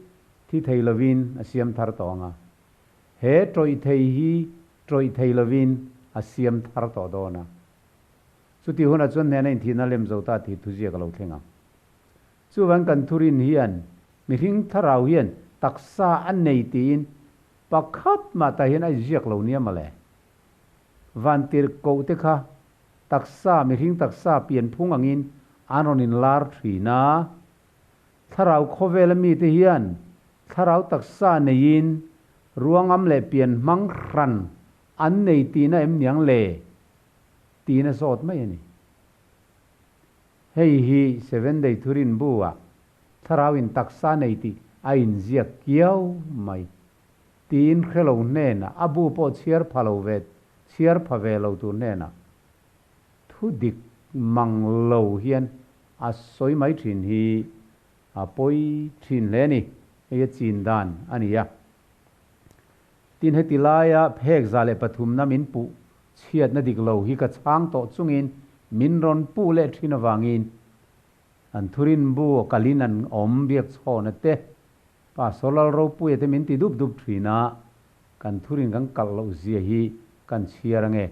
thi thei lovin a siam thar tawh ang a. He tawih thei hi tawih thei lovin a siam thar tawh dawn a. Chutih hunah chuan hnena inthihna lem zo ta tih thuziak a lo thleng ang. Chuvang kan thurin hian mihring thlarau hian taksa a nei tiin pakhat mah tah hian a inziak lo nia mawle. Vantirhkoh te kha taksa, mihring taksa pianphung angin an rawn inlar thin a. Thlarau khawvela mite hian thlarau taksa neiin ruangam leh pianhmang hran an nei tihna em niang le? tiin a zawt mai a ni. Hei hi Seven Day Thurin bu-ah thlarauin taksa nei tih a inziak kiau mai. Tiin hre lo hnenah, a bu pawh chhiar pha lo ve, chhiar pha ve lo tur hnenah thu dik mang lo hian a sawi mai thin hi a pawi thin hle a ni. Hei a chin dan a ni a. Tin heti laia phek 103 na min puh chhiatna dik lo hi ka chhang tawh chungin min rawn puh leh thin avangin an thurin bu kalin an awm biak chhawna te Pastor Lalropuia te min ti dup dup thin a, kan thurin kan kalh loh zia hi kan chhiar ange.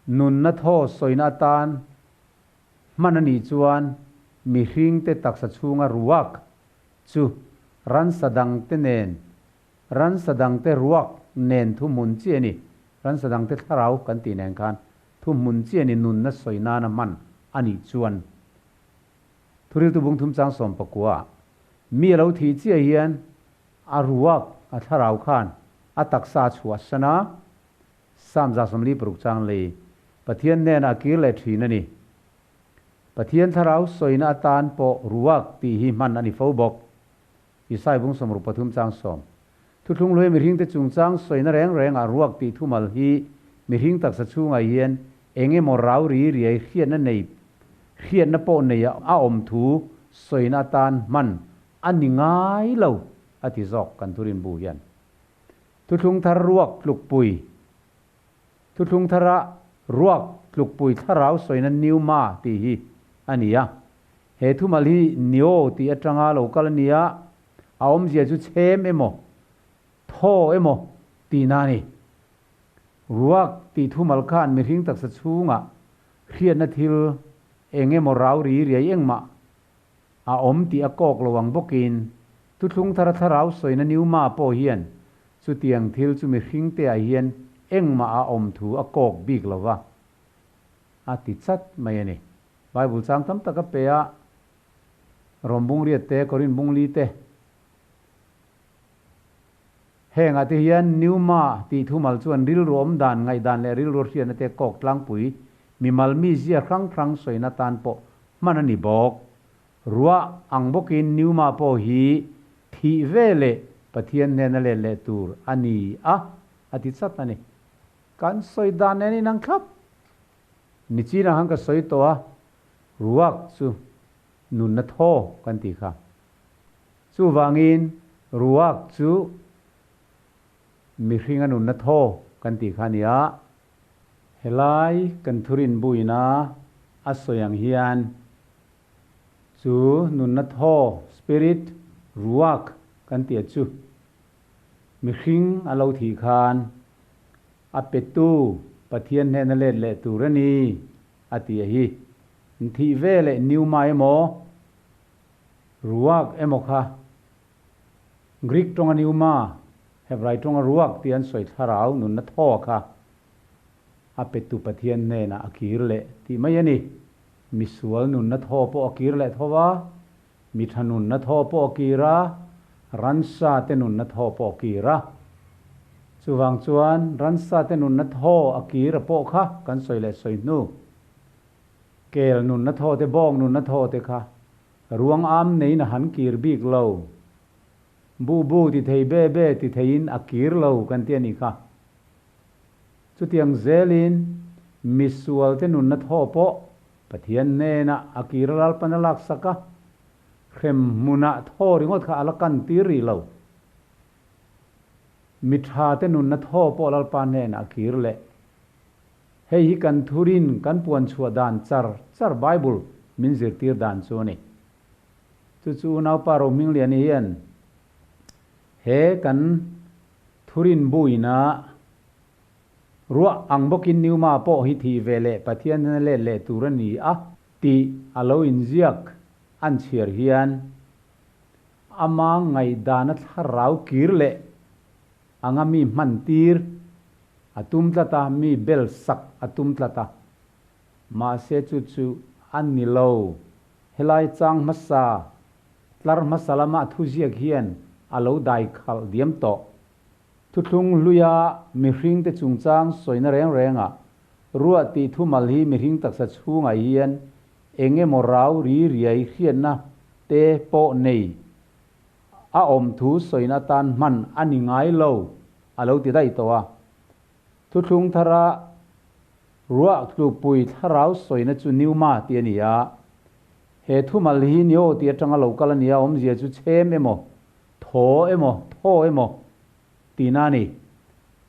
Nunna thaw sawina atan hman a nih chuan mihringte taksa chhunga ruak chu ransa dangte nen, ransa dangte ruak nen thuhmun chi a ni. Ransa dangte thlarau kan tih nen khan thuhmun chi a ni nunna sawi nana hman a nih chuan. Thuriltu bung thum chang 19 ah mi a lo thih chiah hian a ruak, a thlarau khan a taksa a chhuahsan a, Psalm 46 chang lei Pathian hnenah a kir leh thin a ni. Pathian thlarau sawina atan pawh ruak tih hi hman a ni fo bawk. Isai bung 63 chang 10. Thuthlung hluai mihringte chungchang sawina reng rengah ruak tih thumal hi mihring taksa chhungah hian eng emaw rau ri riai hriatna nei hriatna pawh nei a awm thu sawina atan hman a ni ngai lo a ti zawk kan thurin bu hian. Thuthlung thar ruak tlukpui Thuthlung thara ruak tlukpui thlarau sawina pneuma tih hi a ni a. He thumal hi neo tih atanga lo kal a ni a, a awmzia chu chhem emaw, thaw emaw tihna a ni. Ruak tih thumal khan mihring taksa chhungah hriatna thil eng emaw rau ri riai engmah a awm tih a kawk lo ang bawkin thuthlung thara thlarau sawina pneuma pawh hian Chutiang thil chu mihringte-ah hian engmah a awm thu a kawk bik lo va, a ti chat mai a ni. Bible chang tam tak a pe a, Rom bungriat te, Korin bungli te. Hengah te hian pneuma tih thumal chuan rilru awm dan, ngaihdan leh rilru hriatna te kawk tlangpui, mimal mizia hrang hrang sawina tan pawh hman a ni bawk. Ruah ang bawkin pneuma pawh hi thih ve leh Pathian hnena let leh tur a ni a, a ti chat a ni. Kan sawi dan nen inang thlap. Nichinah khan ka sawi tawh a, ruak chu nunna thaw kan tih kha. Chuvangin ruak chu mihringa nunna thaw kan tih kha a ni a. Helai kan thurin buina a sawi ang hian Chu nunna thaw, spirit, ruak kan tih chu mihring a lo thih khan a petu Pathian hnena let leh tur a ni a ti a hi. Nthih ve leh pneuma emaw, ruak emaw kha Greek tawnga pneuma, Hebrai tawnga ruak tih an sawi thlarau nunna thaw kha a petu Pathian hnenah a kir leh tih mai a ni. Misual nunna thaw pawh a kir leh tho a, mi tha nunna thaw pawh a kir a, ransa te nunna thaw pawh a kir a. Chuvang chuan ransa te nunna thaw a kir a pawh kha kan sawi leh sawi hnu. Kel nunna thaw te bawng nunna thaw te kha ruang am neiin a han kir bik lo. Bu bu ti thei be be ti theiin a kir lo kan ti a nih kha. Chutiang zelin misualte nunna thaw pawh Pathian hnenah a kir lalpan a laksak a, hrem hmunah thaw ringawt kha a la kan tir rih lo. Mi thate nunna thaw pawh Lalpa hnenah a kir leh. Hei hi kan thurin kan puan chhuah dan char char Bible min zirtir dan chu a ni. Chu chu unaupa Rohmingliani hian he kan thurin buina. Ruah ang bawkin Pneuma pawh hi thih ve leh Pathian hnena let leh tur a ni a tih a lo inziak an chhiar hian ama ngaihdana thlarau kir leh anga mi hman tir a tum tlat a, mi bel sak a tum tlat a. Mahse chu chu a ni lo. Helai chang hmasa, tlar hmasa lama a thuziak hian a lo dai khalh diam tawh. Thuthlung hluia mihringte chungchang sawina reng rengah ruah tih thumal hi mihring taksa chhungah hian eng emaw rau ri riai hriatna te pawh nei a awm thu sawina atan hman a ni ngai lo a lo ti daih tawh a. Thuthlung thara ruah tlukpui thlarau sawina chu pneuma tih a ni a. He thumal hi neo tih atanga lo kal a ni a, awmzia chu chhem emaw Thaw emaw, thaw emaw tihna a ni.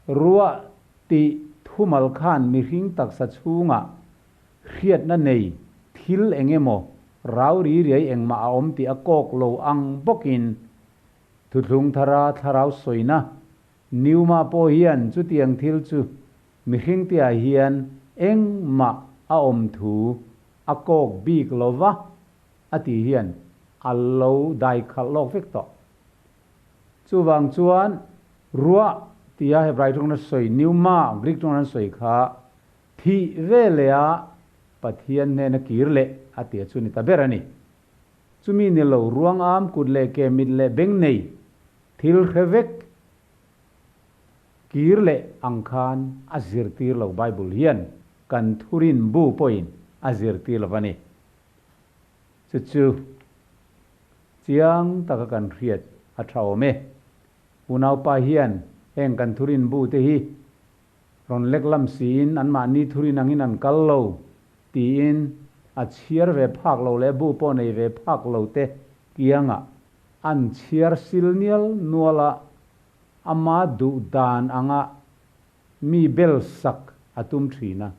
Ruah tih thumal khan mihring taksa chhungah hriatna nei thil eng emaw rau ri riai engmah a awm tih a kawk lo ang bawkin thuthlung thara thlarau sawina Pneuma pawh hian chutiang thil chu mihring tihah hian engmah a awm thu a kawk bik lo va. A tih hian a lo dai khalh lawk vek tawh. Chuvang chuan ruah tia Hebrai tawngin a sawi, pneuma Greek tawngin an sawi kha thih veleh-a Pathian hnena kir leh a tia chu ni ta ber a ni. Chumi ni lo ruang am kut leh ke mit leh beng nei thil hre vek kir leh ang khan a zirtir lo Bible hian kan thurin bu pawhin a zirtir lo va ni. Chu chu chiang taka kan hriat a tha awm e. Unaupa hian heng kan thurin bu te hi rawn lek lam siin anmahni thurin angin an kal lo tiin a chhiar ve phak lo leh bu pawh nei ve phak lo te kiangah an chhiar sil nial nual a, ama duh dan anga mi bel sak a tum thin a.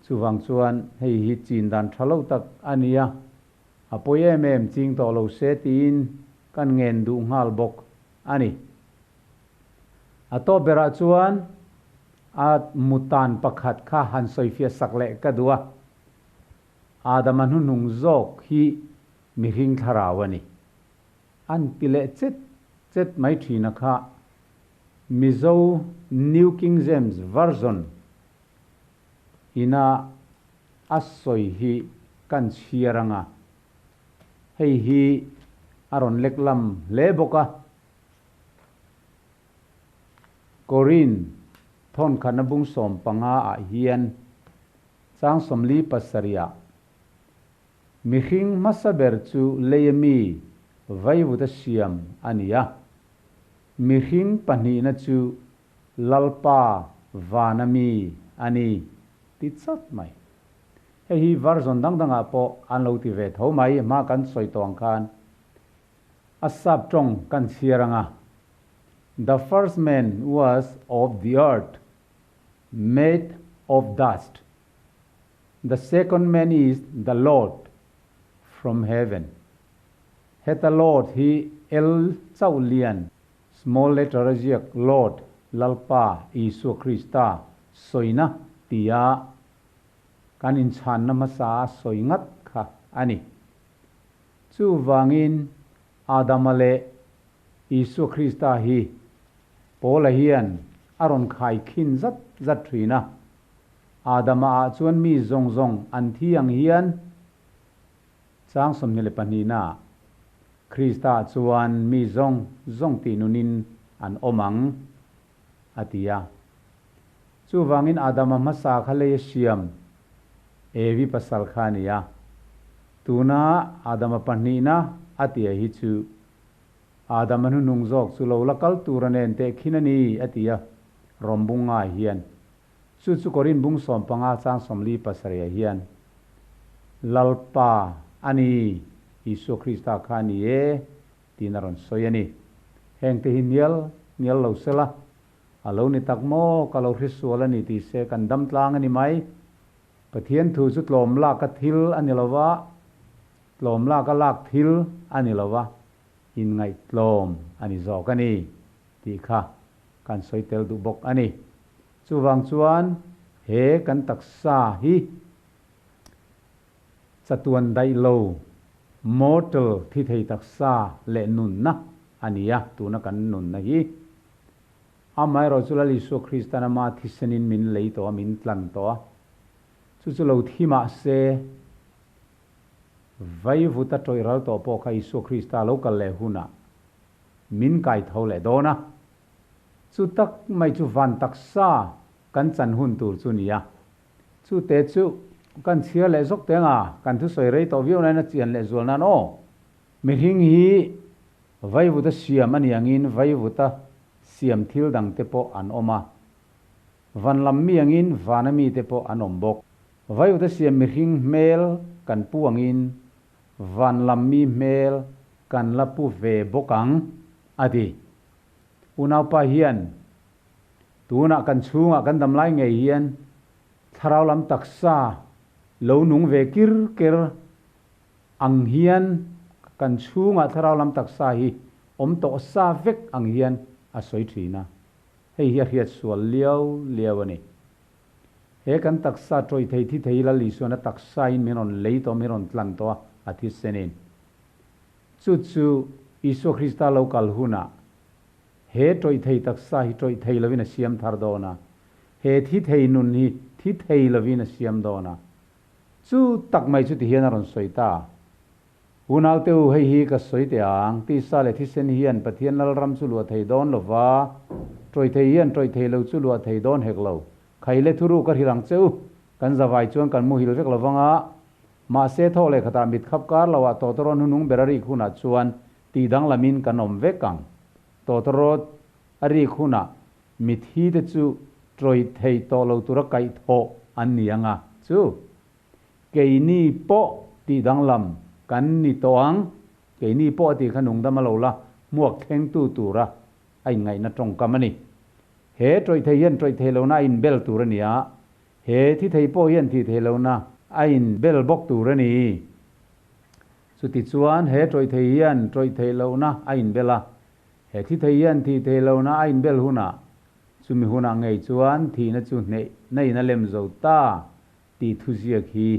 Chuvang chuan hei hi chin dan tha lo tak a ni a, a pawi em em ching tawh lo se tiin kan ngen duh nghal bawk a ni. A tawp berah chuan a mutan pakhat kha han sawifiah sak leh ka duh a, Adama hnuhnung zawk hi mihring thlarau a ni. An ti leh chet chet mai thina kha Mizo New King James Version ina a sawi hi kan chhiar ang a, hei hi a rawn lek lam hle bawk a. Korin thawnkhana bung 15 ah hian chang 47 ah mihring hmasa ber chu lei ami vaivuta siam a ni a, mihring pahnihna chu Lalpa vana mi a ni ti chat mai. Hei hi version dang dangah pawh an lo ti ve tho mai, hma kan sawi tawh ang khan a sap tawng kan chhiar ang a, The first man was of the earth, made of dust. The second man is the Lord from heaven. Heta Lord hi L chauh lian Small letter a ziak Lord, Lalpa, Isua Krista sawina tia kan inchhanna hmasa a sawi ngat kha a ni. Chuvangin Adama leh Isua Krista hi Paula hian a rawn khai khin zat zat thin a. Adama ah chuan mi zawng zawng an thi ang hian Chang 22 ah Krista chuan mi zawng zawng tih nunin an awm ang, a ti a. Chuvangin Adama hmasa kha lei a siam Evi pasal kha a ni a. Tuna Adama pahnihna a tia hi chu Adama hnuhnung zawk chu lo la kal tur a nen teh khin a ni, a ti a, Rom bung ngai hian. Chu chu Korin bung 15 chang 47 ah hian Lalpa a ni, Isua Krista kha a ni e, tiin a rawn sawi a ni. Hengte hi nial nial lo sela, a lo ni tak maw, ka lo hrisual a ni tih se kan dam tlang a ni mai. Pathian thu chu tlawm lak a thil a ni lo va, tlawm lak a lak thil a ni lo va, inngaihtlawm a ni zawk a ni tih kha kan sawi tel duh bawk a ni. Chuvang chuan he kan taksa hi chatuan daih lo, mortal, thi thei taksa leh nunna a ni a, tuna kan nunna hi. Amaherawhchu Lal Isua Kristan ama thisenin min lei tawh a, min tlan tawh a, chu chu lo thi mah se, Vaivuta tawih ral tawh pawh kha Isua Krista lo kal leh hunah min kai tho leh dawn a. Chu tak mai chu van taksa kan chan hun tur chu nia. Chu te chu kan chhiar leh zawk teng a, kan thusawi rei tawh viau nain a chian leh zual nan aw. Mihring hi vaivuta siam a ni angin vaivuta siam thil dang te pawh an awm a. Van lam mi angin vana mi te pawh an awm bawk. Vaivuta siam mihring hmel kan pu angin van lam mi hmel kan la pu ve bawk ang, a ti. Unaupa hian tunah kan chhungah kan dam lai ngei hian thlarau lam taksa lo nung ve kir ker ang hian kan chhungah thlarau lam taksa hi awm tawh sa vek ang hian a sawi thin a. Hei hi a hriat sual liau liau a ni. He kan taksa tawih thei thi thei Lal Isuan a taksain min rawn lei tawh, min rawn tlan tawh a, a thisenin. Chu chu Isua Krista lo kal hunah he tawih thei taksa hi tawih thei lovin a siam thar dawn a, he thi thei nun hi thi thei lovin a siam dawn a. Chu tak mai chu tihian a rawn sawi ta. Unaute u, hei hi ka sawi teh ang, tisa leh thisen hian Pathian Lalram chu luah thei dawn lo va, tawih thei hian tawih thei lo chu luah thei dawn hek lo. Khai le thuru ka hrilh ang che u, kan zavai chuan kan muhil vek lo vang a, mahse thawk leh khatah mit khap kar lo ah tawtawrawt hnunung ber a rik hunah chuan tih danglamin kan awm vek ang. Tawtawrawt a rik hunah mithi te chu tawih thei tawh lo tura kaih thawh an ni ang a, chu. Keini pawh tih danglam kan ni tawh ang, keini pawh a tih kha nungdam a lo la hmuak thlengtu tura a inngaihna tawngkam a ni. He tawih thei hian tawih thei lohna a inbel tur a ni a, he thi thei pawh hian thih thei lohna a inbel bawk tur a ni. Chutichuan he tawih thei hian tawih theih lohna a inbel a, he thi thei hian thih thei lohna a inbel hunah chumi hunah ngei chuan thihna chu hnehna in a lem zo ta tih thuziak hi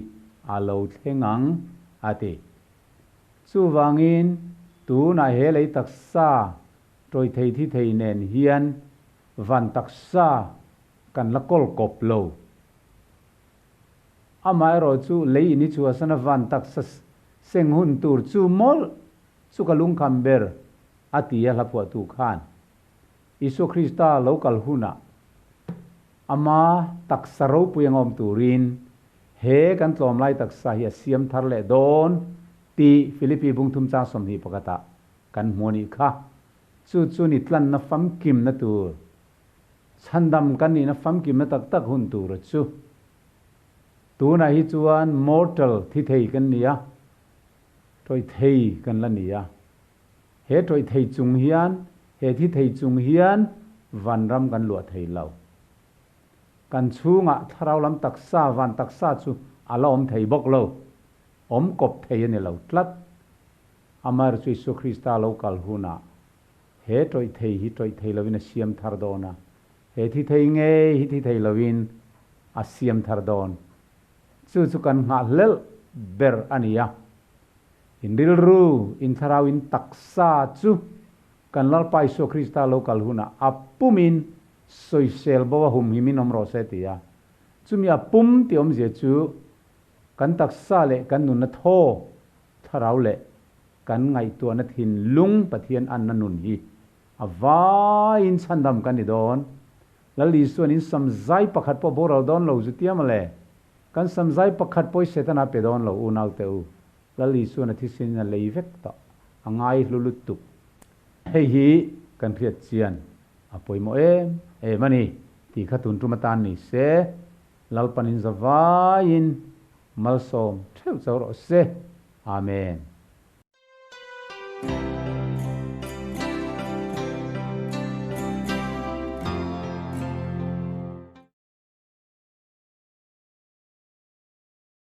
a lo thleng ang, a ti. Chuvangin, tunah he lei taksa tawih thei thi thei nen hian van taksa kan la kawl kawp lo. Amaherawh chu lei in i chhuahsana van taksa seng hun tur chu mawlh chu ka lungkham ber, a ti a hlaphuahtu khan. Isua Krista lo kal hunah Ama taksa ropui ang awm turin he kan tlawmlai taksa hi a siam thar leh dawn tih Philippi bungthum chang 21 ah kan hmu a nih kha. Chu chu ni tlanna famkimna tur, chhandam kan nihna famkimna tak tak hun tur a chu. Tunah hi chuan mortal thi thei kan ni a, tawih thei kan la ni a. He tawih thei chung hian, he thi thei chung hian vanram kan luah thei lo. Kan chhungah thlarau lam taksa, van taksa chu a la awm thei bawk lo. Awm kawp thei a ni lo tlat. Amaherawhchu Isua Krista lo kal hunah he tawih thei hi tawih thei lovin a siam thar dawn a, he thi thei ngei hi thi thei lovin a siam thar dawn. Chu chu kan nghahhlelh ber a ni a. In rilru, in thlarau, in taksa chu kan Lalpa Isua Krista lo kal hunah a pumin sawisel bo a humhim in awm rawh se ti a. Chumi a pum tih awmzia chu kan taksa leh kan nunna thaw, thlarau leh kan ngaihtuahna thinlung Pathian anna nun hi a vaiin chhandam kan ni dawn. Lal Isuan in samzai pakhat pawh boral dawn lo zu tia mawle. Kan samzai pakhat pawh i Setana pe dawn lo unau te u. Lal Isuan a thisen in a lei vek tawh. A ngai hlu lutuk. Hei hi kan hriat chian a pawimawh em em a ni tih kha tun tum atan ni se. Lalpan in zavaiin malsawm theuh chauh rawh se. Amen.